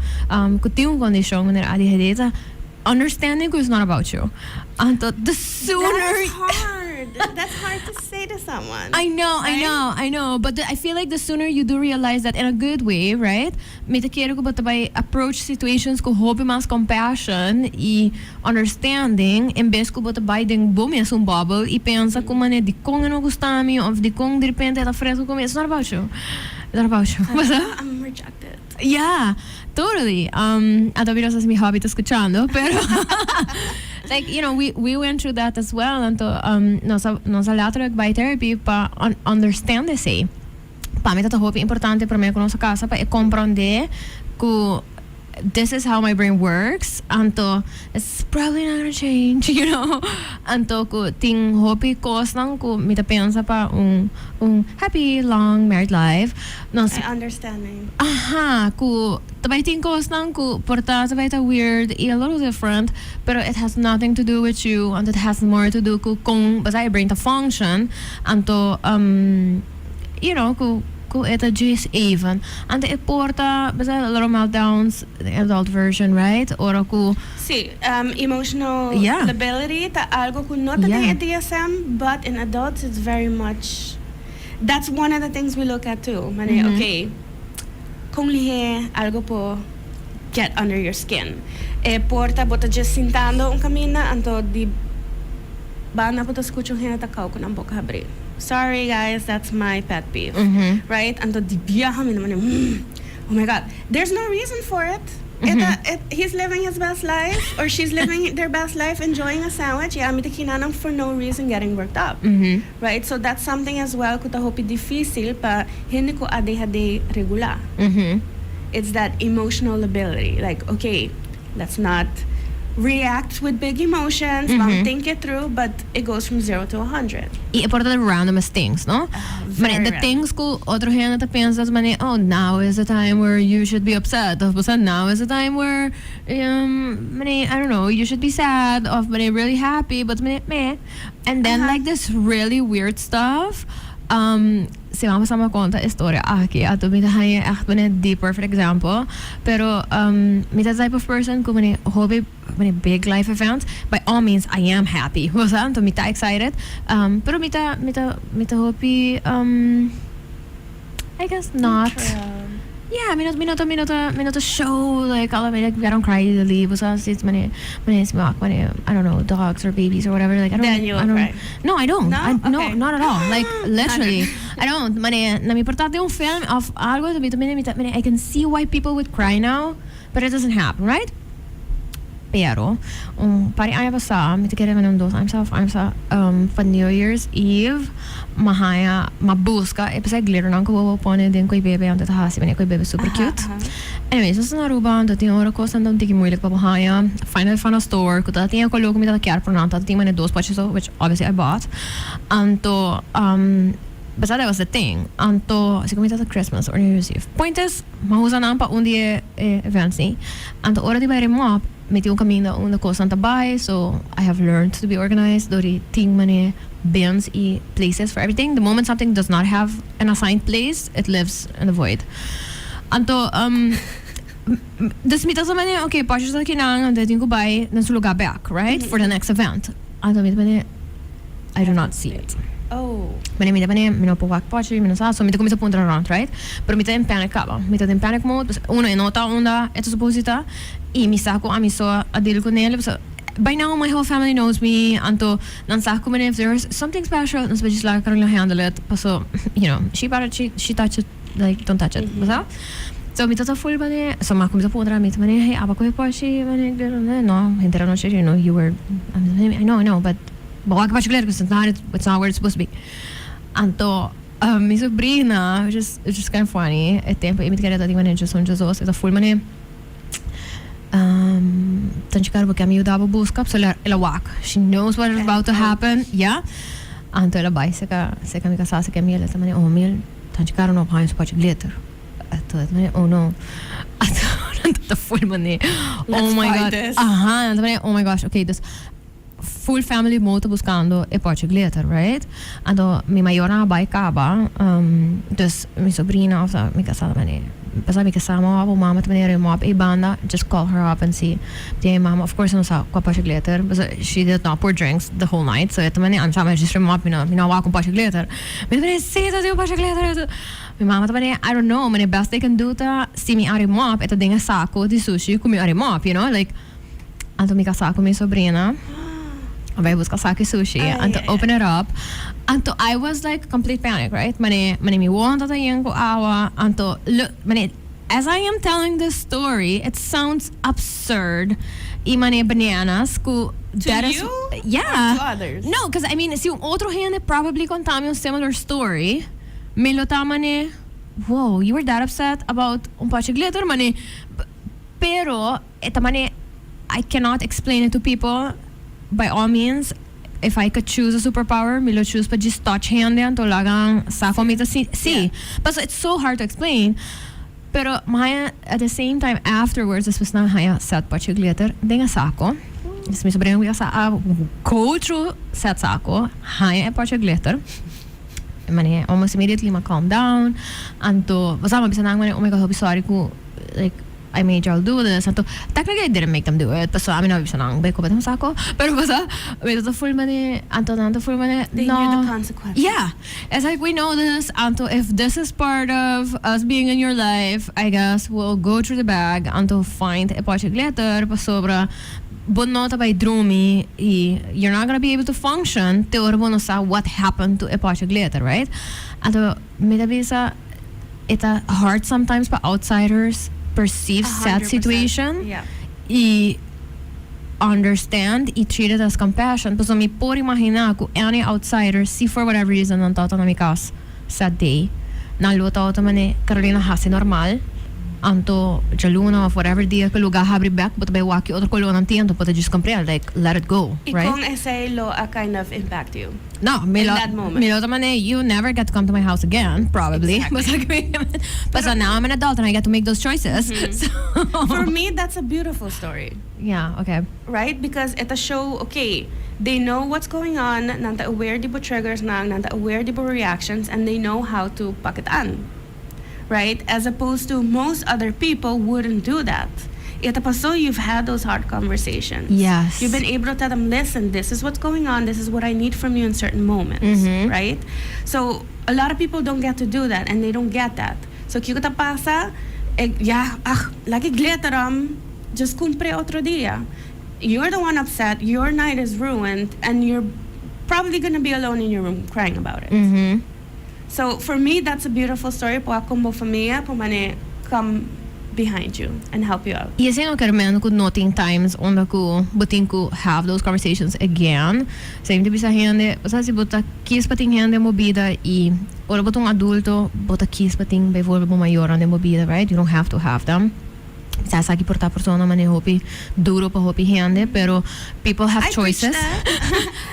ku tin un kondishon manera ADHD ta understanding ku it's not about you. Anto the sooner That is hard. That's hard to say to someone. I know, I right? know, I know. But I feel like the sooner you do realize that in a good way, right? Mi ta kere ku bo ta bai approach situations ku hopi mas compassion i understanding en bes ku bo ta bai den bo mes un bubble i pensa ku manera dikon e no gusta mi of dikon direpente e ta fresco ku mi. It's not about you. It's not about you. I'm rejected. Yeah, totally. Anto mi no sa si mi hubby ta scuchando, pero like, we went through that as well. Anto nos a letterlijk bai therapy pa understand esey. Pa mi ta ta hopi importante prome cu nos a casa pa e comprende cu this is how my brain works, anto it's probably not gonna change. Anto cu tin hopi cosnan cu mi ta pensa pa un happy long married life. Nos I understanding. Aha, cu ta bay tin cosnan cu por ta bay ta weird y a little different, pero it has nothing to do with you, anto it has more to do cu con bo sa e brain ta function, anto cu e ta djis even. Anto e por ta, bo sa, little meltdowns, the adult version, right? Ora cu Sí, emotional lability ta algo cu no ta den e DSM, but in adults it's very much, that's one of the things we look at too. Mane, okay, con lihe algo por get under your skin. E por ta bo ta just sintando un caminda, anto di Banda bo ta scucha un hende ta cau cu nan boca habri. Sorry guys, that's my pet peeve. Right? Anto di biaha mi ta manda, mm, oh my God. There's no reason for it. E ta, e, he's living his best life or she's living their best life enjoying a sandwich y ami ta kinanan for no reason getting worked up. Right? So that's something as well cu ta hopi dificil pa hende cu ADHD regula. It's that emotional ability. Like, okay, let's not react with big emotions, ban think it through, but it goes from 0 to 100. Y e por ta the randomest things, no? Very Mane, the random. Things cu otro hende ta pensa mane, "Oh, now is the time where you should be upset." Of basta, now is the time where, mane, I don't know, you should be sad. Of mane, really happy, but mane, meh. And then like this really weird stuff. Si vamos a conta historia aki, anto mi ta haña echt mane the perfect example. Pero mi ta type of person cu mane hopi mane big life events. By all means, I am happy. Bo sa, anto mi ta excited. Pero mi ta hopi, I guess not. Yeah, mi no ta show like all of it. Like, I don't cry easily. Bo sa, it's mane mane smaak mane, I don't know, dogs or babies or whatever. Like, I don't. Then you will I don't, cry. No, I don't. No? I, no, Okay. not at all. Like, literally, I don't. Mane na mi por ta den un film of algo mi ta mane, I can see why people would cry now, but it doesn't happen, right? Pero, un par di aña pasa, mi ta kere un 2 aña pasa, aña pasa, pa New Year's Eve, m'a haya, m'a busca, e pasa glitter nan cu bo pone den co'i bebe, anto ta hasi, mane co'i bebe super cute. Anyways, nos na Aruba, anto tin ora cos un tiki moeilijk pa haya. Finally found a store, cu ta tin color cu mi ta kier por nan, ta tin mane dos potjes so, which obviously I bought. Anto, but that was the thing. Anto, asina cu mi ta Christmas or New Year's Eve. Point is, m'a usa nan pa un dia events ni. Anto ora di bay mop, mi tin un caminda unda cos ta bay, so I have learned to be organized. Dor di tin mane bins y places for everything. The moment something does not have an assigned place, it lives in the void. Anto, dus mi ta mane, okay, potjes aki nan, anto tin cu bay na su lugar back, right? For the next event. Anto mi mane, I do not see it. Oh. Mane mi mane, mi no por wak potje, mi no sa, so mi ta cuminsa puntra rond, right? Pero mi ta in panic caba. Mi ta in panic mode, pues, uno e no ta unda e ta supposed ta, y mi sa cu ami so a deal cu ne, so, by now my whole family knows me, anto nan sa cu if there's something special, nan just like Carolina handle it, paso, she bought it, she touch it, like, don't touch it, mm So mi ta full mane, so m'a cuminsa puntra mi mane, "Hey, abo a coge potje, mane, no, henter anochi, you were," I know, but wak potje because it's not where it's supposed to be." Anto, mi sobrina, which is kind of funny, e tempo, mi ta kere ta mane, just un Jesus, e ta full mane, "Tanchi Caro, bo kier mi yuda bo busca?" So el a wak. She knows what is about to happen. Yeah. Anto el a bay serca mi casa, serca Mil, ta mane, "Oh Mil, Tanchi Caro no a haya su potje glitter." Anto e mane, "Oh no." Anto ta full mane, "Oh Let's my find God." this. Aha, anto mane, "Oh my gosh, okay, dus full family mode buscando e potje glitter, right?" Anto mi mayornan a bay caba, dus mi sobrina of mi casa mane, pasa mi casa mo abo mama ta mane remop e banda, "Just call her up and see." Di mama of course no sa cua potje glitter, but she did not pour drinks the whole night, so e ta mane, "I'm sorry, just remop, mi no wak un potje glitter." Mi mane, "Si, ta un potje glitter." Mi mama ta mane, "I don't know, mane best they can do ta si mi a remop, e ta den e saco di sushi cu mi a remop, like." Anto mi casa cu mi sobrina bay busca saco sushi Ay, anto ay, open it up. Anto I was like complete panic, right? Mane mi wowo ta yen cu awa. Anto look, mane, as I am telling this story, it sounds absurd y mane bananas cu To that is you Yeah. or to others? No, because I mean, si un otro hende probably conta mi un similar story, mi lo ta mane, "Whoa, you were that upset about un potje glitter?" Mane, pero e ta mane, I cannot explain it to people. By all means, if I could choose a superpower, mi lo choose pa just touch hende anto laga nan sa con mi ta si. Si. But it's so hard to explain. Pero m'a haya, at the same time afterwards, despues nan a haya set potje glitter den e saco. Dus mi sobrina mi sa a go through set saco, haya e potje glitter. Mane almost immediately m'a calm down. Anto, basta m'a bisa nan mane, "Oh my God, hopi sorry cu like I made y'all do this." Anto, technically I didn't make them do it. Basta ami no a bisa nan, "Bay coba den saco." Pero basta, mi ta full mane, anto nan ta full mane, They no. knew the consequences. Yeah. It's like, "We know this. Anto, if this is part of us being in your life, I guess we'll go through the bag anto find a potje glitter pasobra." Bo no ta bay drumi y you're not gonna be able to function te ora bo no sa what happened to e potje glitter, right? Anto mi ta bisa e ta hard sometimes pa outsiders perceive sad 100%, situation y understand y treat it as compassion. Pasobra mi por imagina cu any outsider, si for whatever reason nan tawata na mi cas that day, nan lo tawata mane Carolina, haci normal, anto djaluna of whatever dia cu lugar habri bek bo ta bay wak ki otro color nan tin, anto bo ta djis compr'el, like, let it go, Y right? Con esey lo a kind of impact you No, mi in lo, that moment? Mi lo ta mane, "You never get to come to my house again, probably." But now I'm an adult and I get to make those choices. So For me, that's a beautiful story. Right? Because e ta show, okay, they know what's going on, nan ta aware di bo triggers nan, nan ta aware di bo reactions, and they know how to pak it aan. Right? As opposed to most other people wouldn't do that. E ta paso you've had those hard conversations. You've been able to tell them, "Listen, this is what's going on, this is what I need from you in certain moments." Right? So a lot of people don't get to do that and they don't get that. So kico ta pasa, ja, ach, lag'e glitter om, just cumpre otro dia. You're the one upset, your night is ruined, and you're probably gonna be alone in your room crying about it. So for me, that's a beautiful story pa con bo famia por mane come behind you and help you out. Y esey no kermen cu no tin times unda cu bo tin cu have those conversations again. Semper bisa hende, o sea, si bo ta kies pa tin hende den bo bida y ora bo ta un adulto, bo ta kies pa tin bijvoorbeeld bo mayornan den bo bida, right? You don't have to have them. Sa esaki por ta persona mane hopi duro pa hopi hende, pero people have I preach choices. That.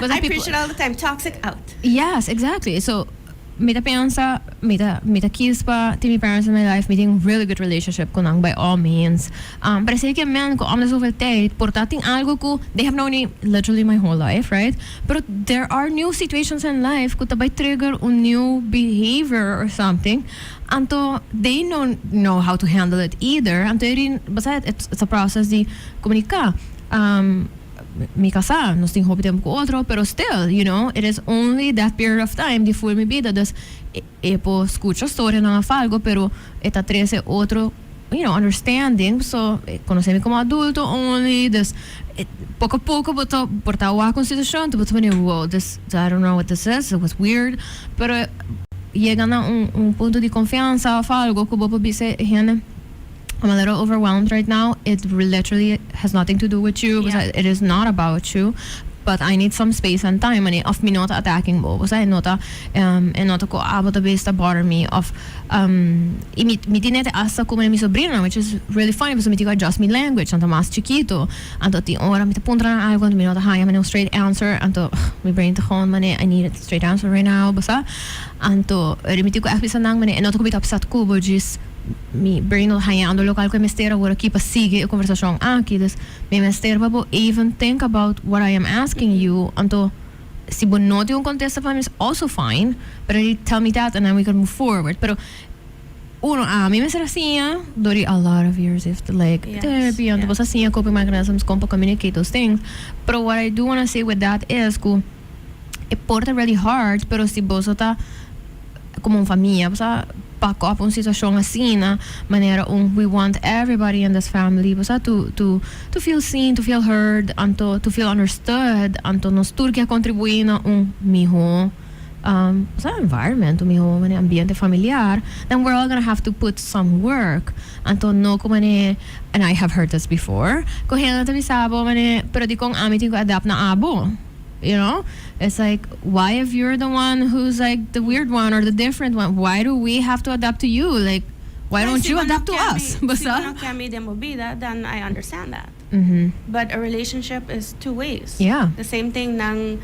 But I people preach it all the time. Toxic out. Yes, exactly. So mi ta pensa, mi ta kies pa tin mi parents in my life, mi tin really good relationship cu nan by all means. Pero esey ke men cu om de zoveel tijd por ta tin algo cu they have known me literally my whole life, right? Pero there are new situations in life cu ta bay trigger un new behavior or something. Anto they don't know how to handle it either. Anto erin, basta it's a process di comunica. Mi casa, nos tin hopi tempo cu otro, pero still, it is only that period of time di full mi bida. Dus e por scucha storianan of algo, pero e ta trece otro understanding. So, e conoce mi como adulto only, dus poco a poco bo ta por ta wak un situacion, bo ta pone, "Wow, this, I don't know what this is, it was weird." Pero yega na un punto di confianza of algo cu bo por bisa hende, "I'm a little overwhelmed right now. It literally has nothing to do with you. It is not about you. But I need some space and time." And of mi no ta attacking bo. O sea, e no ta cu abo ta bes ta bother me. Of, y mi tin e hasta cu mi sobrina, which is really funny, because mi tin cu adjust mi language, anto mas chikito. Anto tin ora mi ta puntra algo, anto mi no ta haya un straight answer. Anto mi brain ta gewoon, mane, "I need a straight answer right now." Basta. Anto, mi tin cu echt bisa nan, mane, e no ta cu mi ta upset cu bo, just mi brain no hayando local cu mester awor aki pa sigui e conversacion aki. Dus mi mester pa bo even think about what I am asking you. Anto, si bo no tin un contesta pa mi is also fine, pero you tell me that and then we can move forward. Pero uno, ami mester asina, dori a lot of years if like therapy, anto bo asina coping mechanisms con pa communicate those things. Pero what I do want to say with that is cu e por ta really hard, pero si bo ta como un famia, bo pack up un situacion asina, manera un we want everybody in this family, bo to feel seen, to feel heard, anto to feel understood, anto nos tur kier contribui na un miho sa environment, un miho mane ambiente familiar, then we're all gonna have to put some work. Anto no como mane, and I have heard this before, cu hende ta bisa bo mane, "Pero di con ami tin cu adapt na abo?" You know? It's like, why, if you're the one who's like the weird one or the different one, why do we have to adapt to you? Like, why don't you adapt to us? Si Basta? Bo no kier mi den bo bida, then I understand that. But a relationship is two ways. The same thing nan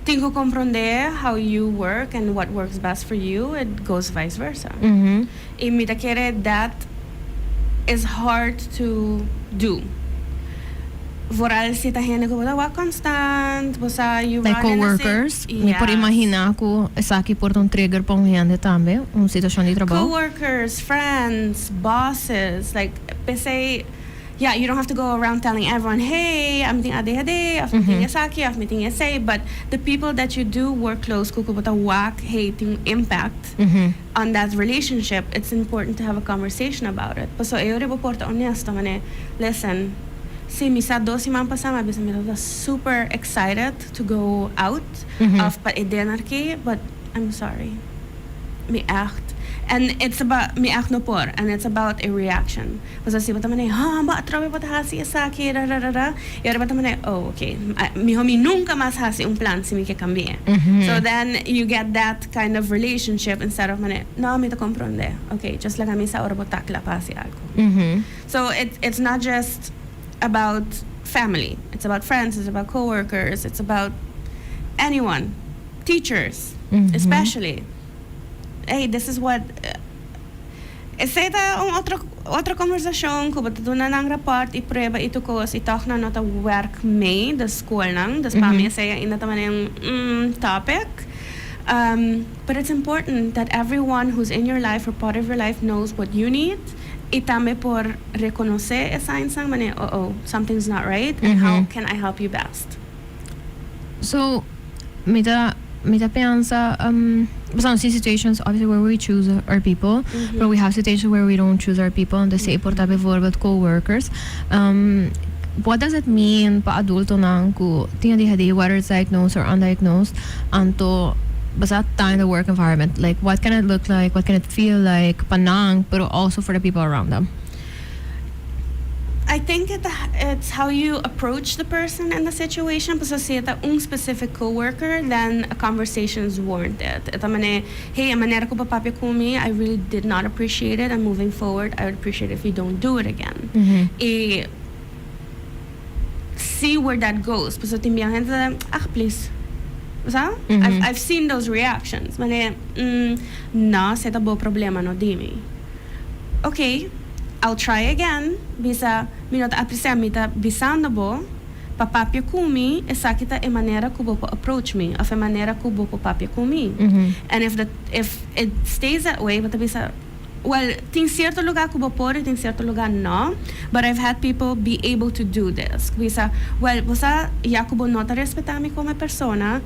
tin cu comprende how you work and what works best for you, it goes vice versa. Y mi ta kere that is hard to do. Vooral si ta hende cu bo ta wak constant, bo sa you Like run in the same coworkers, mi por imagina cu esaki por ta un trigger pa un hende tambe, un situacion di trabou. Coworkers, friends, bosses, like p'esey, yeah, you don't have to go around telling everyone, "Hey, I'm tin ADHD, of mi tin esaki, of mi tin esey," but the people that you do work close cu, cu bo ta wak, hey, tin impact on that relationship, it's important to have a conversation about it. So, e ora bo por ta honesto, mane, "Listen, Si, mi sa 2 siman pasa, mi bisa mi tabata super excited to go out of pa e dinner aki, but I'm sorry. Mi echt. And it's about, mi echt no por. And it's about a reaction. Paso si bo ta manera, "Ah, bo atrobe bo ta hasi esaki, ra ra ra ra." Y ora bo ta manera, "Oh, okay. Miho mi nunca mas hasi un plan si mi ke cambia." So then you get that kind of relationship instead of manera, "No, mi ta comprende. Okay, just laga mi sa ora bo ta kla pa hasi algo." So it's not just about family. It's about friends, it's about coworkers, it's about anyone. Teachers, especially. Hey, this is what. Esey ta un otro conversacion cu bo ta duna nan rapport y prueba y tur cos y toch nan no ta werk mee di school nan. Dus pa mi esey ainda tambe un topic. But it's important that everyone who's in your life or part of your life knows what you need y tambe por reconoce e signs nan manera, "Oh, something's not right and how can I help you best?" So, mi ta pensa, some situations obviously where we choose our people, but we have situations where we don't choose our people, and esey por ta bijvoorbeeld co-workers. What does it mean pa adulto nan cu tin ADHD, whether it's diagnosed or undiagnosed, anto basta ta in the work environment? Like, what can it look like? What can it feel like pa nan, but also for the people around them? I think it's how you approach the person in the situation. Paso si ta un specific coworker, then a conversation is warranted. E ta manera, "Hey, e manera cu bo a papia cu mi, I really did not appreciate it, and moving forward, I would appreciate it if you don't do it again." Y see where that goes. Paso tin hende, "Ah, please." Sabe? I've seen those reactions. Manera, "No, esey ta bo problema, no di mi." "Okay, I'll try again." Bisa, "Mi no ta aprecia, mi ta bisando bo, pa papia cu mi, esaki ta e manera cu bo por approach me, of e manera cu bo por papia cu mi." And if it stays that way, but bisa, well, tin cierto lugar cu bo por, tin cierto lugar no, but I've had people be able to do this. Bisa, "Well, bo ya cu bo no ta respeta mi como persona,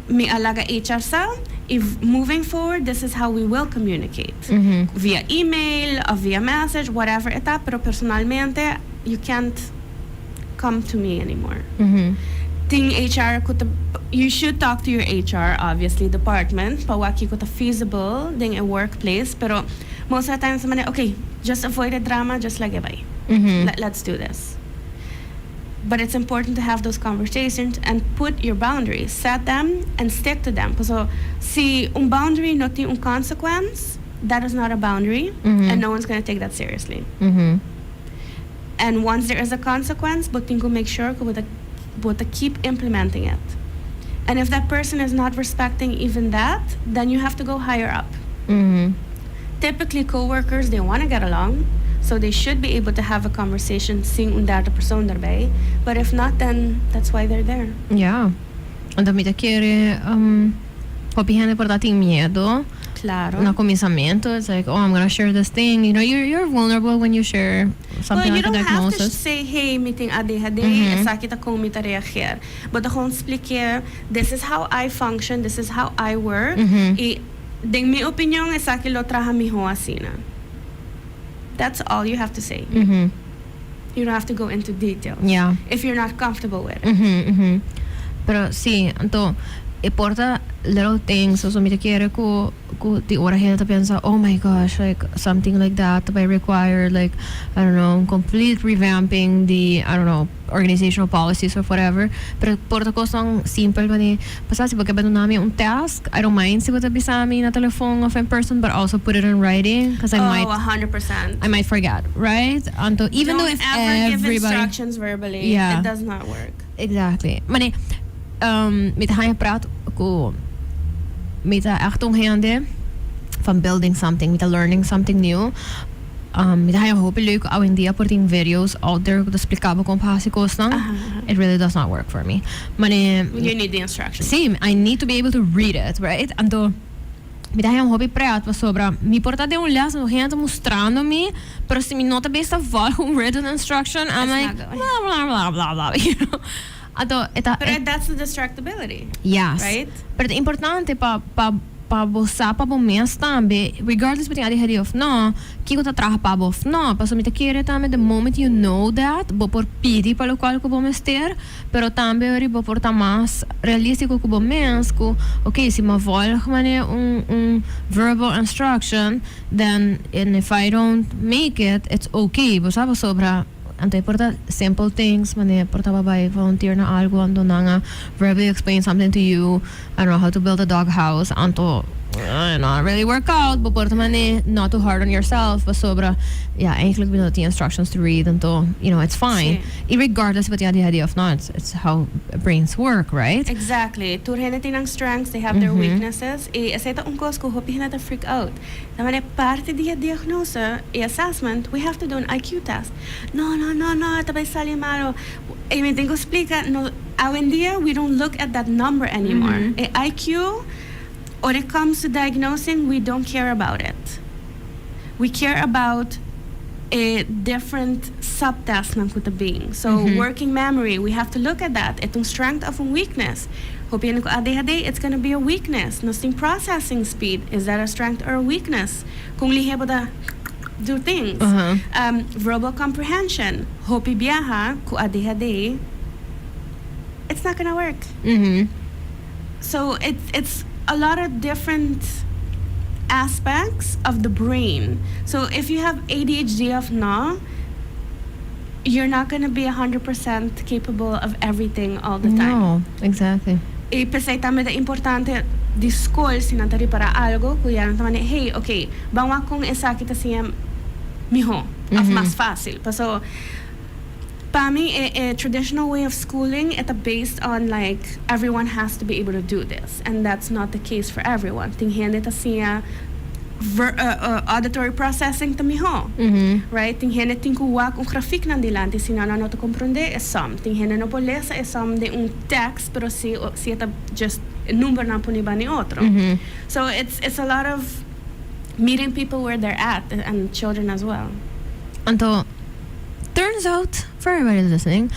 mi a laga HR sa, if moving forward, this is how we will communicate. Via email or via message, whatever e ta, pero personalmente, you can't come to me anymore." Tin HR cu you should talk to your HR, obviously, department, pa wak kico ta feasible den a workplace, pero most of the times, manera, "Okay, just avoid the drama, just like bye. Let's do this." But it's important to have those conversations and put your boundaries, set them and stick to them. So, si un boundary no tin un consequence, that is not a boundary, and no one's going to take that seriously. And once there is a consequence, bo tin cu make sure cu bo ta keep implementing it. And if that person is not respecting even that, then you have to go higher up. Typically, coworkers, they want to get along, so they should be able to have a conversation sin un derde persoon erbij. But if not, then that's why they're there. Yeah. Anto mi ta kere hopi hende por ta tin miedo na cuminsamento. It's like, "Oh, I'm gonna share this thing." You're vulnerable when you share something Well, you like a don't have to diagnosis. say, "Hey, mi tin ADHD, esaki ta con mi ta reageer." But gewoon explica, "This is how I function, this is how I work." Y, den mi opinion, esaki lo traha miho asina. That's all you have to say. You don't have to go into details if you're not comfortable with it. Pero si, anto, e por ta little things, so mi ta kere cu di ora hende ta pensa, "Oh my gosh, like something like that might require, like, I don't know, complete revamping the, I don't know, organizational policies or whatever." Pero por ta cos simple pa ni, pasa si bo ke duna mi un task, I don't mind si bo ta bisa mi na telephone of in person, but also put it in writing because I Oh, might 100%. I might forget, right? Anto even Don't though if ever give everybody instructions verbally. It does not work. Exactly. Maar nee, mi ta haya praat cu mi ta echt un hende van building something, mi ta learning something new. Mi ta haya hopi leuk awendia por tin videos out there cu ta explica bo con pa haci cosnan. It really does not work for me. Maar nee, You need the instructions. Same, I need to be able to read it, right? Anto mi ta haya un hopi pret pasobra mi por ta den un les no hende mustrando mi, pero si mi no ta bezig ta volg un written instruction, I'm It's like not going. Blah blah blah blah blah, you know? Anto e ta But that's the distractibility. Yes. Right? Pero ta importante pa Pa bo sa pa bo mes tambe, regardless bo tin ADHD of no, kiko ta traha pa bo of no. Pasobra mi ta kere tambe the moment you know that, bo por pidi pa locual cu bo mester, pero tambe ori bo por ta mas realistico cu bo mes cu, ok, si mi a volg mane un verbal instruction, then and if I don't make it, it's ok. Bo sa pasobra anto e por ta simple things, mane por ta bay volunteer na algo, anto nan a verbally explain something to you, I don't know how to build a dog house, anto not really work out, bo por ta mane not too hard on yourself, pasobra ja, eigenlijk bo no tin instructions to read, anto it's fine. Y regardless bo tin ADHD of not, it's how brains work, right? Exactly. Tur hende tin nan strengths, they have their weaknesses. Y esey ta un cos cu hopi hende ta freak out. Ta mane parti di e diagnose y assessment, we have to do an IQ test. No, no, no, no, ta bay sali malo. Y mi tin cu splica, no, awendia we don't look at that number anymore. E IQ, when it comes to diagnosing, we don't care about it. We care about a different subtests nan cu ta bin. So working memory, we have to look at that. E ta un strength of un weakness? Hopi hende cu ADHD, it's gonna be a weakness. Nos tin processing speed, is that a strength or a weakness? Con lihe bo ta do things. Verbal comprehension, hopi biaha cu ADHD, it's not gonna work. So it's a lot of different aspects of the brain. So if you have ADHD of no, you're not gonna be 100% capable of everything all the time. No, exactly. Y p'esey tambe ta importante di scol si nan ta ripara algo cu ya nan ta manda, "Hey, ok, ban wak con esaki ta siña miho of mas facil." Paso pa mi e traditional way of schooling e ta based on like everyone has to be able to do this, and that's not the case for everyone. Tin hende ta siña auditory processing ta miho, right? Tin hende tin cu wak un grafiek nan dilanti, si no nan no ta comprende e som. Tin hende no por lesa e som den un text, pero si e ta just numbernan poni bani otro. So it's a lot of meeting people where they're at, and children as well. Anto, turns out, for everybody listening,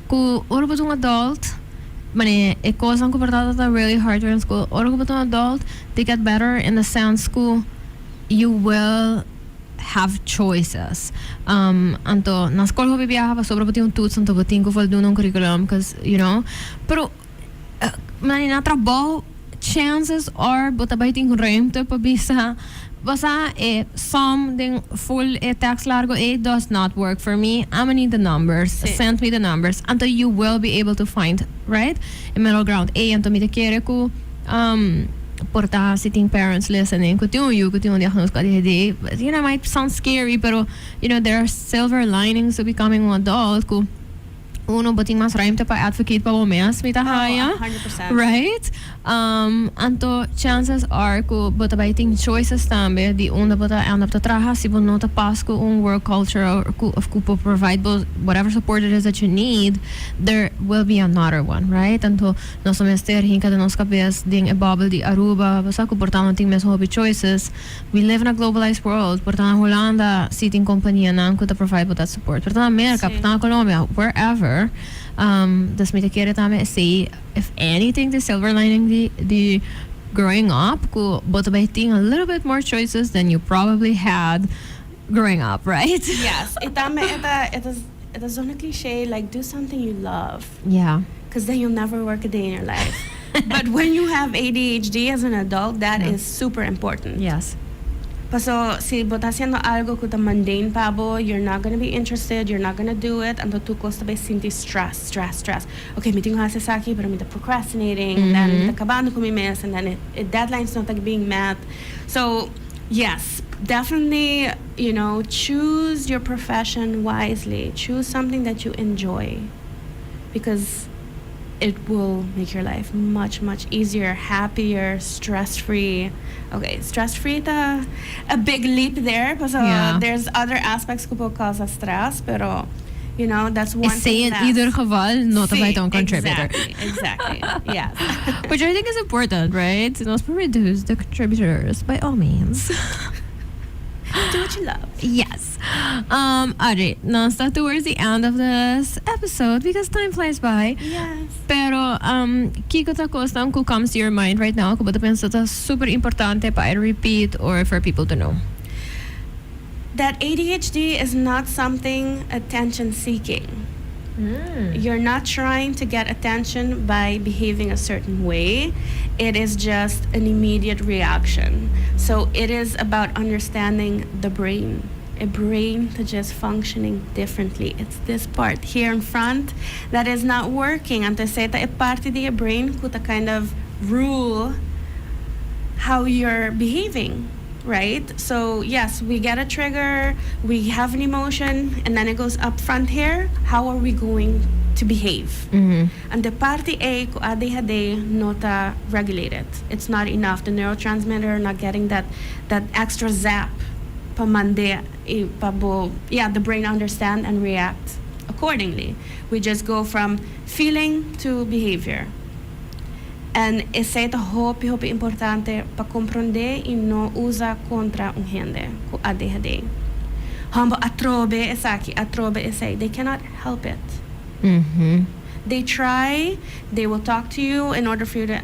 cu ora bo ta un adult, mane e cosnan cu por ta really hard during school, ora cu bo ta un adult, they get better in the sense cu you will have choices. Anto, na scol hopi biaha pasobra bo tin un toets, anto bo tin cu voldoen un curriculum, 'cause. Pero, mane na trabou, chances are bo ta bay tin ruimte pa bisa, "Basta e som den full e tekst largo, it does not work for me. I'm gonna need the numbers. Send me the numbers." Anto you will be able to find, right, a middle ground. E anto mi ta kere cu por ta si tin parents listening cu tin un yiu cu tin un diagnose cu ADHD, might sound scary, pero there are silver linings to becoming an adult cu uno bo tin mas ruimte pa advocate pa bo mes, mi ta haya. 100%. Right? Anto chances are cu bo ta bay tin choices tambe di unda bo ta end up ta traha si bo no ta pas cu un work culture or cu of cu por provide bo whatever support it is that you need, there will be another one, right? Anto nos no mester hinca den nos cabes den e bubble di Aruba, basta cu por ta no tin mes hopi choices. We live in a globalized world. Por ta na Hulanda si tin companianan cu ta provide bo that support. Por ta na America, por ta na Colombia, wherever. Dus mi ta kere tambe say, if anything, the silver lining di growing up, cu bo ta bay tin a little bit more choices than you probably had growing up, right? Yes. Y tambe e ta zo'n cliché, like, do something you love. Because then you'll never work a day in your life. But when you have ADHD as an adult, that is super important. Paso, si bo ta haciendo algo cu ta mundane pa bo, you're not gonna be interested, you're not gonna do it, anto tur cos ta bay sinti stress, stress, stress. Okay, mi tin cu haci esaki, pero mi ta procrastinating, and then mi ta cabando cu mi mes, and then deadlines not like being met. So, yes, definitely, choose your profession wisely. Choose something that you enjoy, because it will make your life much, much easier, happier, stress-free. Okay, stress-free ta a big leap there, because there's other aspects cu por causa stress, pero that's one Say thing in that either geval, no ta Si, bay ta un contributor. Exactly. Yes. Which I think is important, right? Nos por reduce the contributors by all means. Do what you love. Yes. Audrey, nos ta towards the end of this episode because time flies by. Yes. Pero kiko ta cosnan cu comes to your mind right now cu bo ta pensa ta super importante pa repeat or for people to know? That ADHD is not something attention seeking. You're not trying to get attention by behaving a certain way. It is just an immediate reaction. So it is about understanding the brain. A brain to just functioning differently. It's this part here in front that is not working. Anto esey ta e parti di e brain cu ta kind of rule how you're behaving, right? So yes, we get a trigger, we have an emotion, and then it goes up front here. How are we going to behave? And the parti ey cu ADHD no ta regulated. It's not enough. The neurotransmitter not getting that extra zap pa mande pa bo, yeah, the brain understand and react accordingly. We just go from feeling to behavior. And esey ta hopi hopi importante pa comprende y no usa contra un hende cu ADHD. Hombo, atrobe esaki, atrobe esey. They cannot help it. They try, they will talk to you in order for you to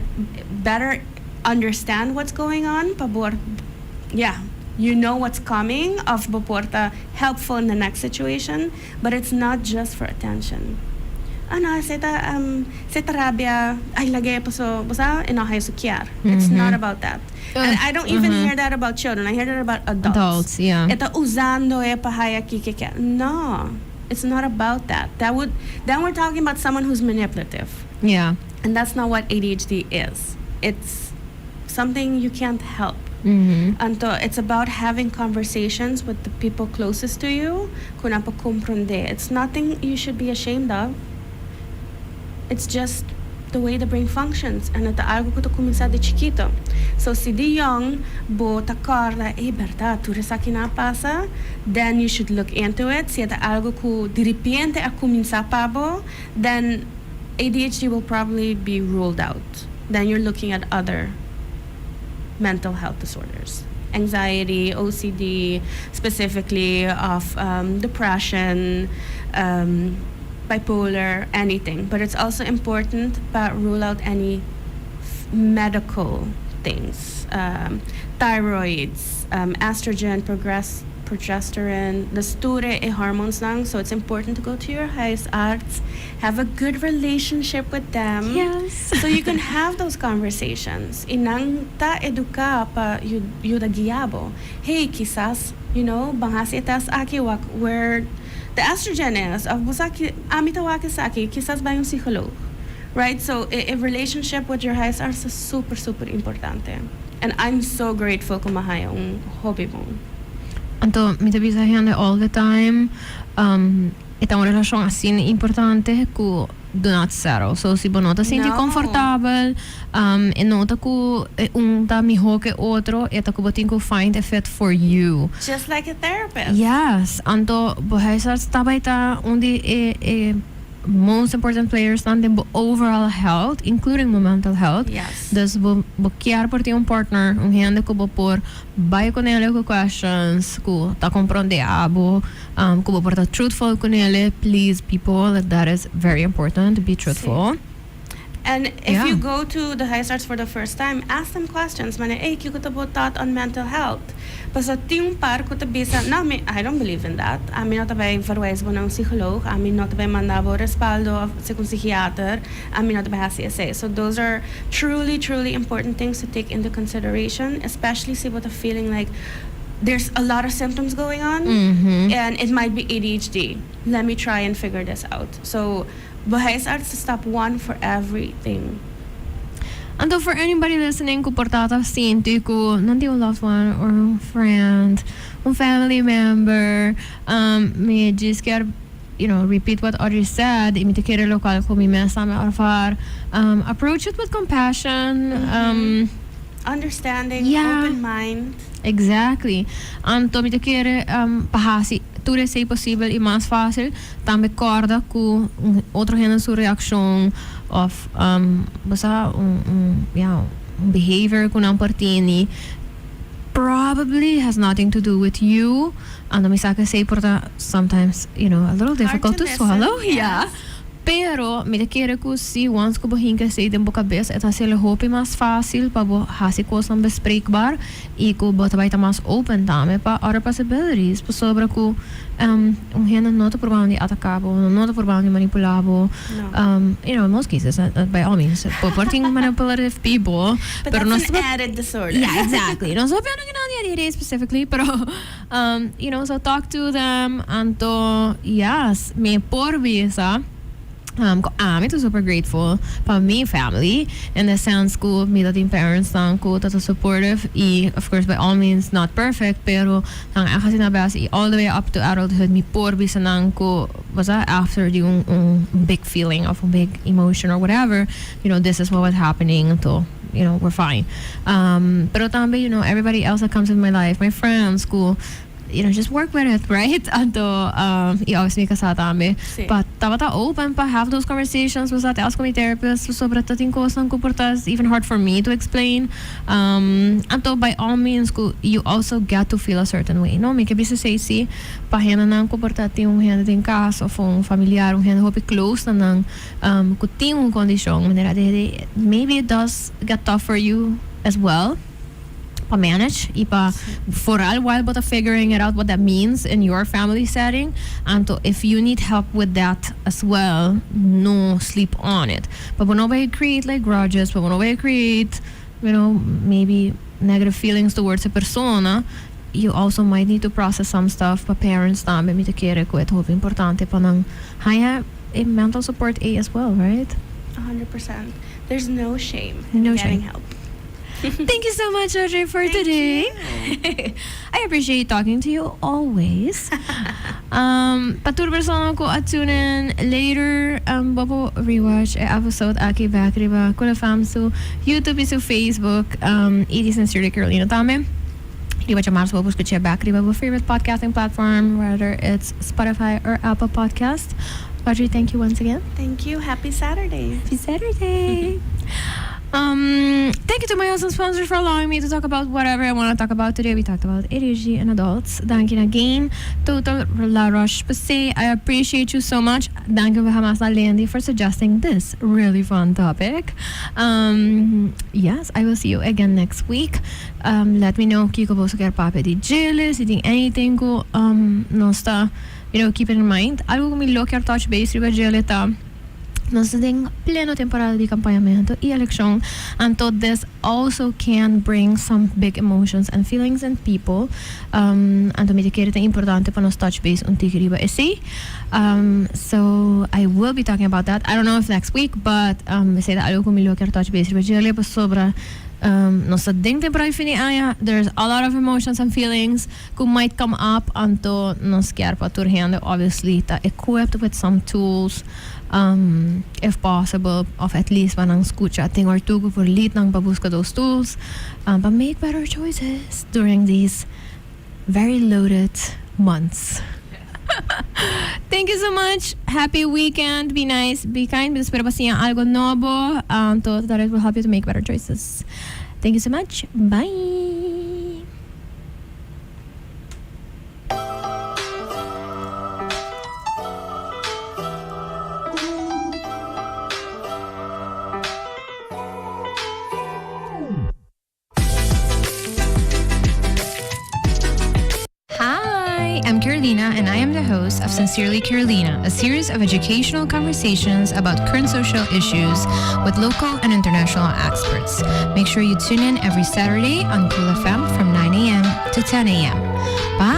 better understand what's going on. Pa bo, yeah, you know what's coming of bo por ta helpful in the next situation, but it's not just for attention. Ah no, e ta rabia, ay, lag'e paso, basta enoha su kier. It's not about that. And I don't even hear that about children. I hear that about adults. Adults, yeah. E ta usando e pa haya kico e kier. No, it's not about that. That would then we're talking about someone who's manipulative. And that's not what ADHD is. It's something you can't help. Anto, it's about having conversations with the people closest to you. Cu nan por comprende. It's nothing you should be ashamed of. It's just the way the brain functions. And ta algo cu ta cuminsa di chikito. So, si di young, bo ta corda, e berdad, tur esaki a pasa, then you should look into it. Si ta algo cu di repente a cuminsa pa bo, then ADHD will probably be ruled out. Then you're looking at other mental health disorders. Anxiety, OCD, specifically of depression, bipolar, anything. But it's also important to rule out any medical things. Thyroids, estrogen, progesterone, the tur e hormones nan. So it's important to go to your huisarts, have a good relationship with them. So you can have those conversations. Y nan ta educa pa yuda guia bo. Hey, kisas, ban haci test aki wak where the estrogen is. Of bo sa ki, ami ta wak esaki, kisas bay un psycholoog. Right? So a relationship with your huisarts is super, super importante. And I'm so grateful cu m'a haya un hopi bon. Anto, mi ta bisa hende all the time, e ta un relacion asina importante cu do not settle. So, si bo no ta sinti No. comfortabel, e no ta cu un ta miho cu otro, e ta cu bo tin cu find a fit for you. Just like a therapist. Yes, anto bo huisarts tambe ta un di e most important players dan den bo overall health, including bo mental health. Dus bo kier por tin un partner, un hende cu bo por bay cu ne cu questions, cu ta comprende abo, cu bo por ta truthful cu ne. Please, people, that is very important, be truthful. And if you go to the huisarts for the first time, ask them questions. Mane, "Hey, kiko ta bo thought on mental health?" Paso tin un par cu ta bisa, "No, mi, I don't believe in that. Ami no ta bay verwijs bo na un psycholoog. Ami no ta bay manda bo respaldo of un psychiater. Ami no ta bay haci esey." So those are truly, truly important things to take into consideration, especially si bo ta feeling like there's a lot of symptoms going on and it might be ADHD. Let me try and figure this out. So, huisarts is step one for everything. Anto for anybody listening cu por ta sinti cu nan tin un loved one or un friend, un family member, mi just kier repeat what Audrey said, y mi ta kere loke cu mi mes a ervaar. Approach it with compassion. Understanding, open mind. Exactly. Anto mi ta kere pa haci tur esey posibel y mas facil, tambe corda cu un otro hende su reaccion of basta un, yeah, un behavior cu nan por tini. Probably has nothing to do with you. Anto mi sa cu esey por ta sometimes a little difficult to to swallow, listen, yeah. Yes. Pero mi ta kere cu si once cu bo hinca esey den bo cabes, e ta haciel hopi mas facil pa bo haci cosnan bespreekbaar y cu bo ta bay ta mas open tambe pa other possibilities, pasobra cu un hende no ta probando di ataca bo, no ta probando di manipula bo. No. In most cases, by all means, bo por tin manipulative people, But pero no that's an added disorder. Yeah, exactly. No sta papiando di ADHD specifically, pero so talk to them. Anto, yes, mi por bisa cu ami ta super grateful pa mi family in the sense cu mi ta tin parents nan cu ta supportive y, of course, by all means not perfect, pero nan a haci nan best y all the way up to adulthood mi por bisa nan cu was after di un big feeling of un big emotion or whatever, this is what was happening, anto we're fine. Pero tambe everybody else that comes in my life, my friends, cu just work with it, right? Anto y obviously mi casa tambe. Pa tabata open pa have those conversations, was dat cu mi therapist sobre ta tin cosnan cu por ta even hard for me to explain. Anto by all means cu you also get to feel a certain way, no? Mi ke bisa esey si pa hendenan cu por ta tin un hende den cas of un familiar, un hende hopi close na nan cu tin un condicion manera ADHD, maybe it does get tough for you as well pa manage y pa vooral while bo ta figuring it out what that means in your family setting. Anto if you need help with that as well, no sleep on it. Pa bo no bay create like grudges, pa bo no bay create maybe negative feelings towards a persona, you also might need to process some stuff. Pa parents tambe mi ta kere cu ta hopi importante pa nan haya a mental support a as well, right? 100%. There's no shame No in getting shame. Help. Thank you so much, Audrey, for Thank today. You. I appreciate talking to you always. Pa tur persona cu a tune in later, bo por rewatch e episode aki back riba Cool FM su YouTube y su Facebook. Y di Sincerely Carolina tambe. Riba djamars bo por scucha back riba bo favorite podcasting platform, whether it's Spotify or Apple Podcast. Audrey, thank you once again. Thank you. Happy Saturday. Happy Saturday. Thank you to my awesome sponsors for allowing me to talk about whatever I want to talk about today. We talked about ADHD and adults. Dank you again, Total La Roche-Posay. I appreciate you so much. Dank you, Hamas Landy, for suggesting this really fun topic. Yes, I will see you again next week. Let me know kiko boso kier papia di dje, si tin anything cu no ta, keep it in mind. Algo cu mi lo kier touch base riba dje ta nos tin pleno temporada di campañamento y eleccion, and this also can bring some big emotions and feelings in people. Anto mi ta kere ta importante pa nos touch base un tiki riba esey. So I will be talking about that. I don't know if next week, but esey ta algo cu mi lo kier touch base riba dje sobre nos den temporada fin di aña, there's a lot of emotions and feelings who might come up, anto nos kier pa tur hende obviously ta equipped with some tools, if possible, of at least pa nan scucha tin or two por lead nan pa busca those tools pa make better choices during these very loaded months. Thank you so much. Happy weekend. Be nice, be kind. Espero pa siña algo nobo. To that it will help you to make better choices. Thank you so much. Bye. Hi, I'm Carolina, and I am the host of Sincerely Carolina, a series of educational conversations about current social issues with local and international experts. Make sure you tune in every Saturday on Cool FM from 9 a.m. to 10 a.m. Bye.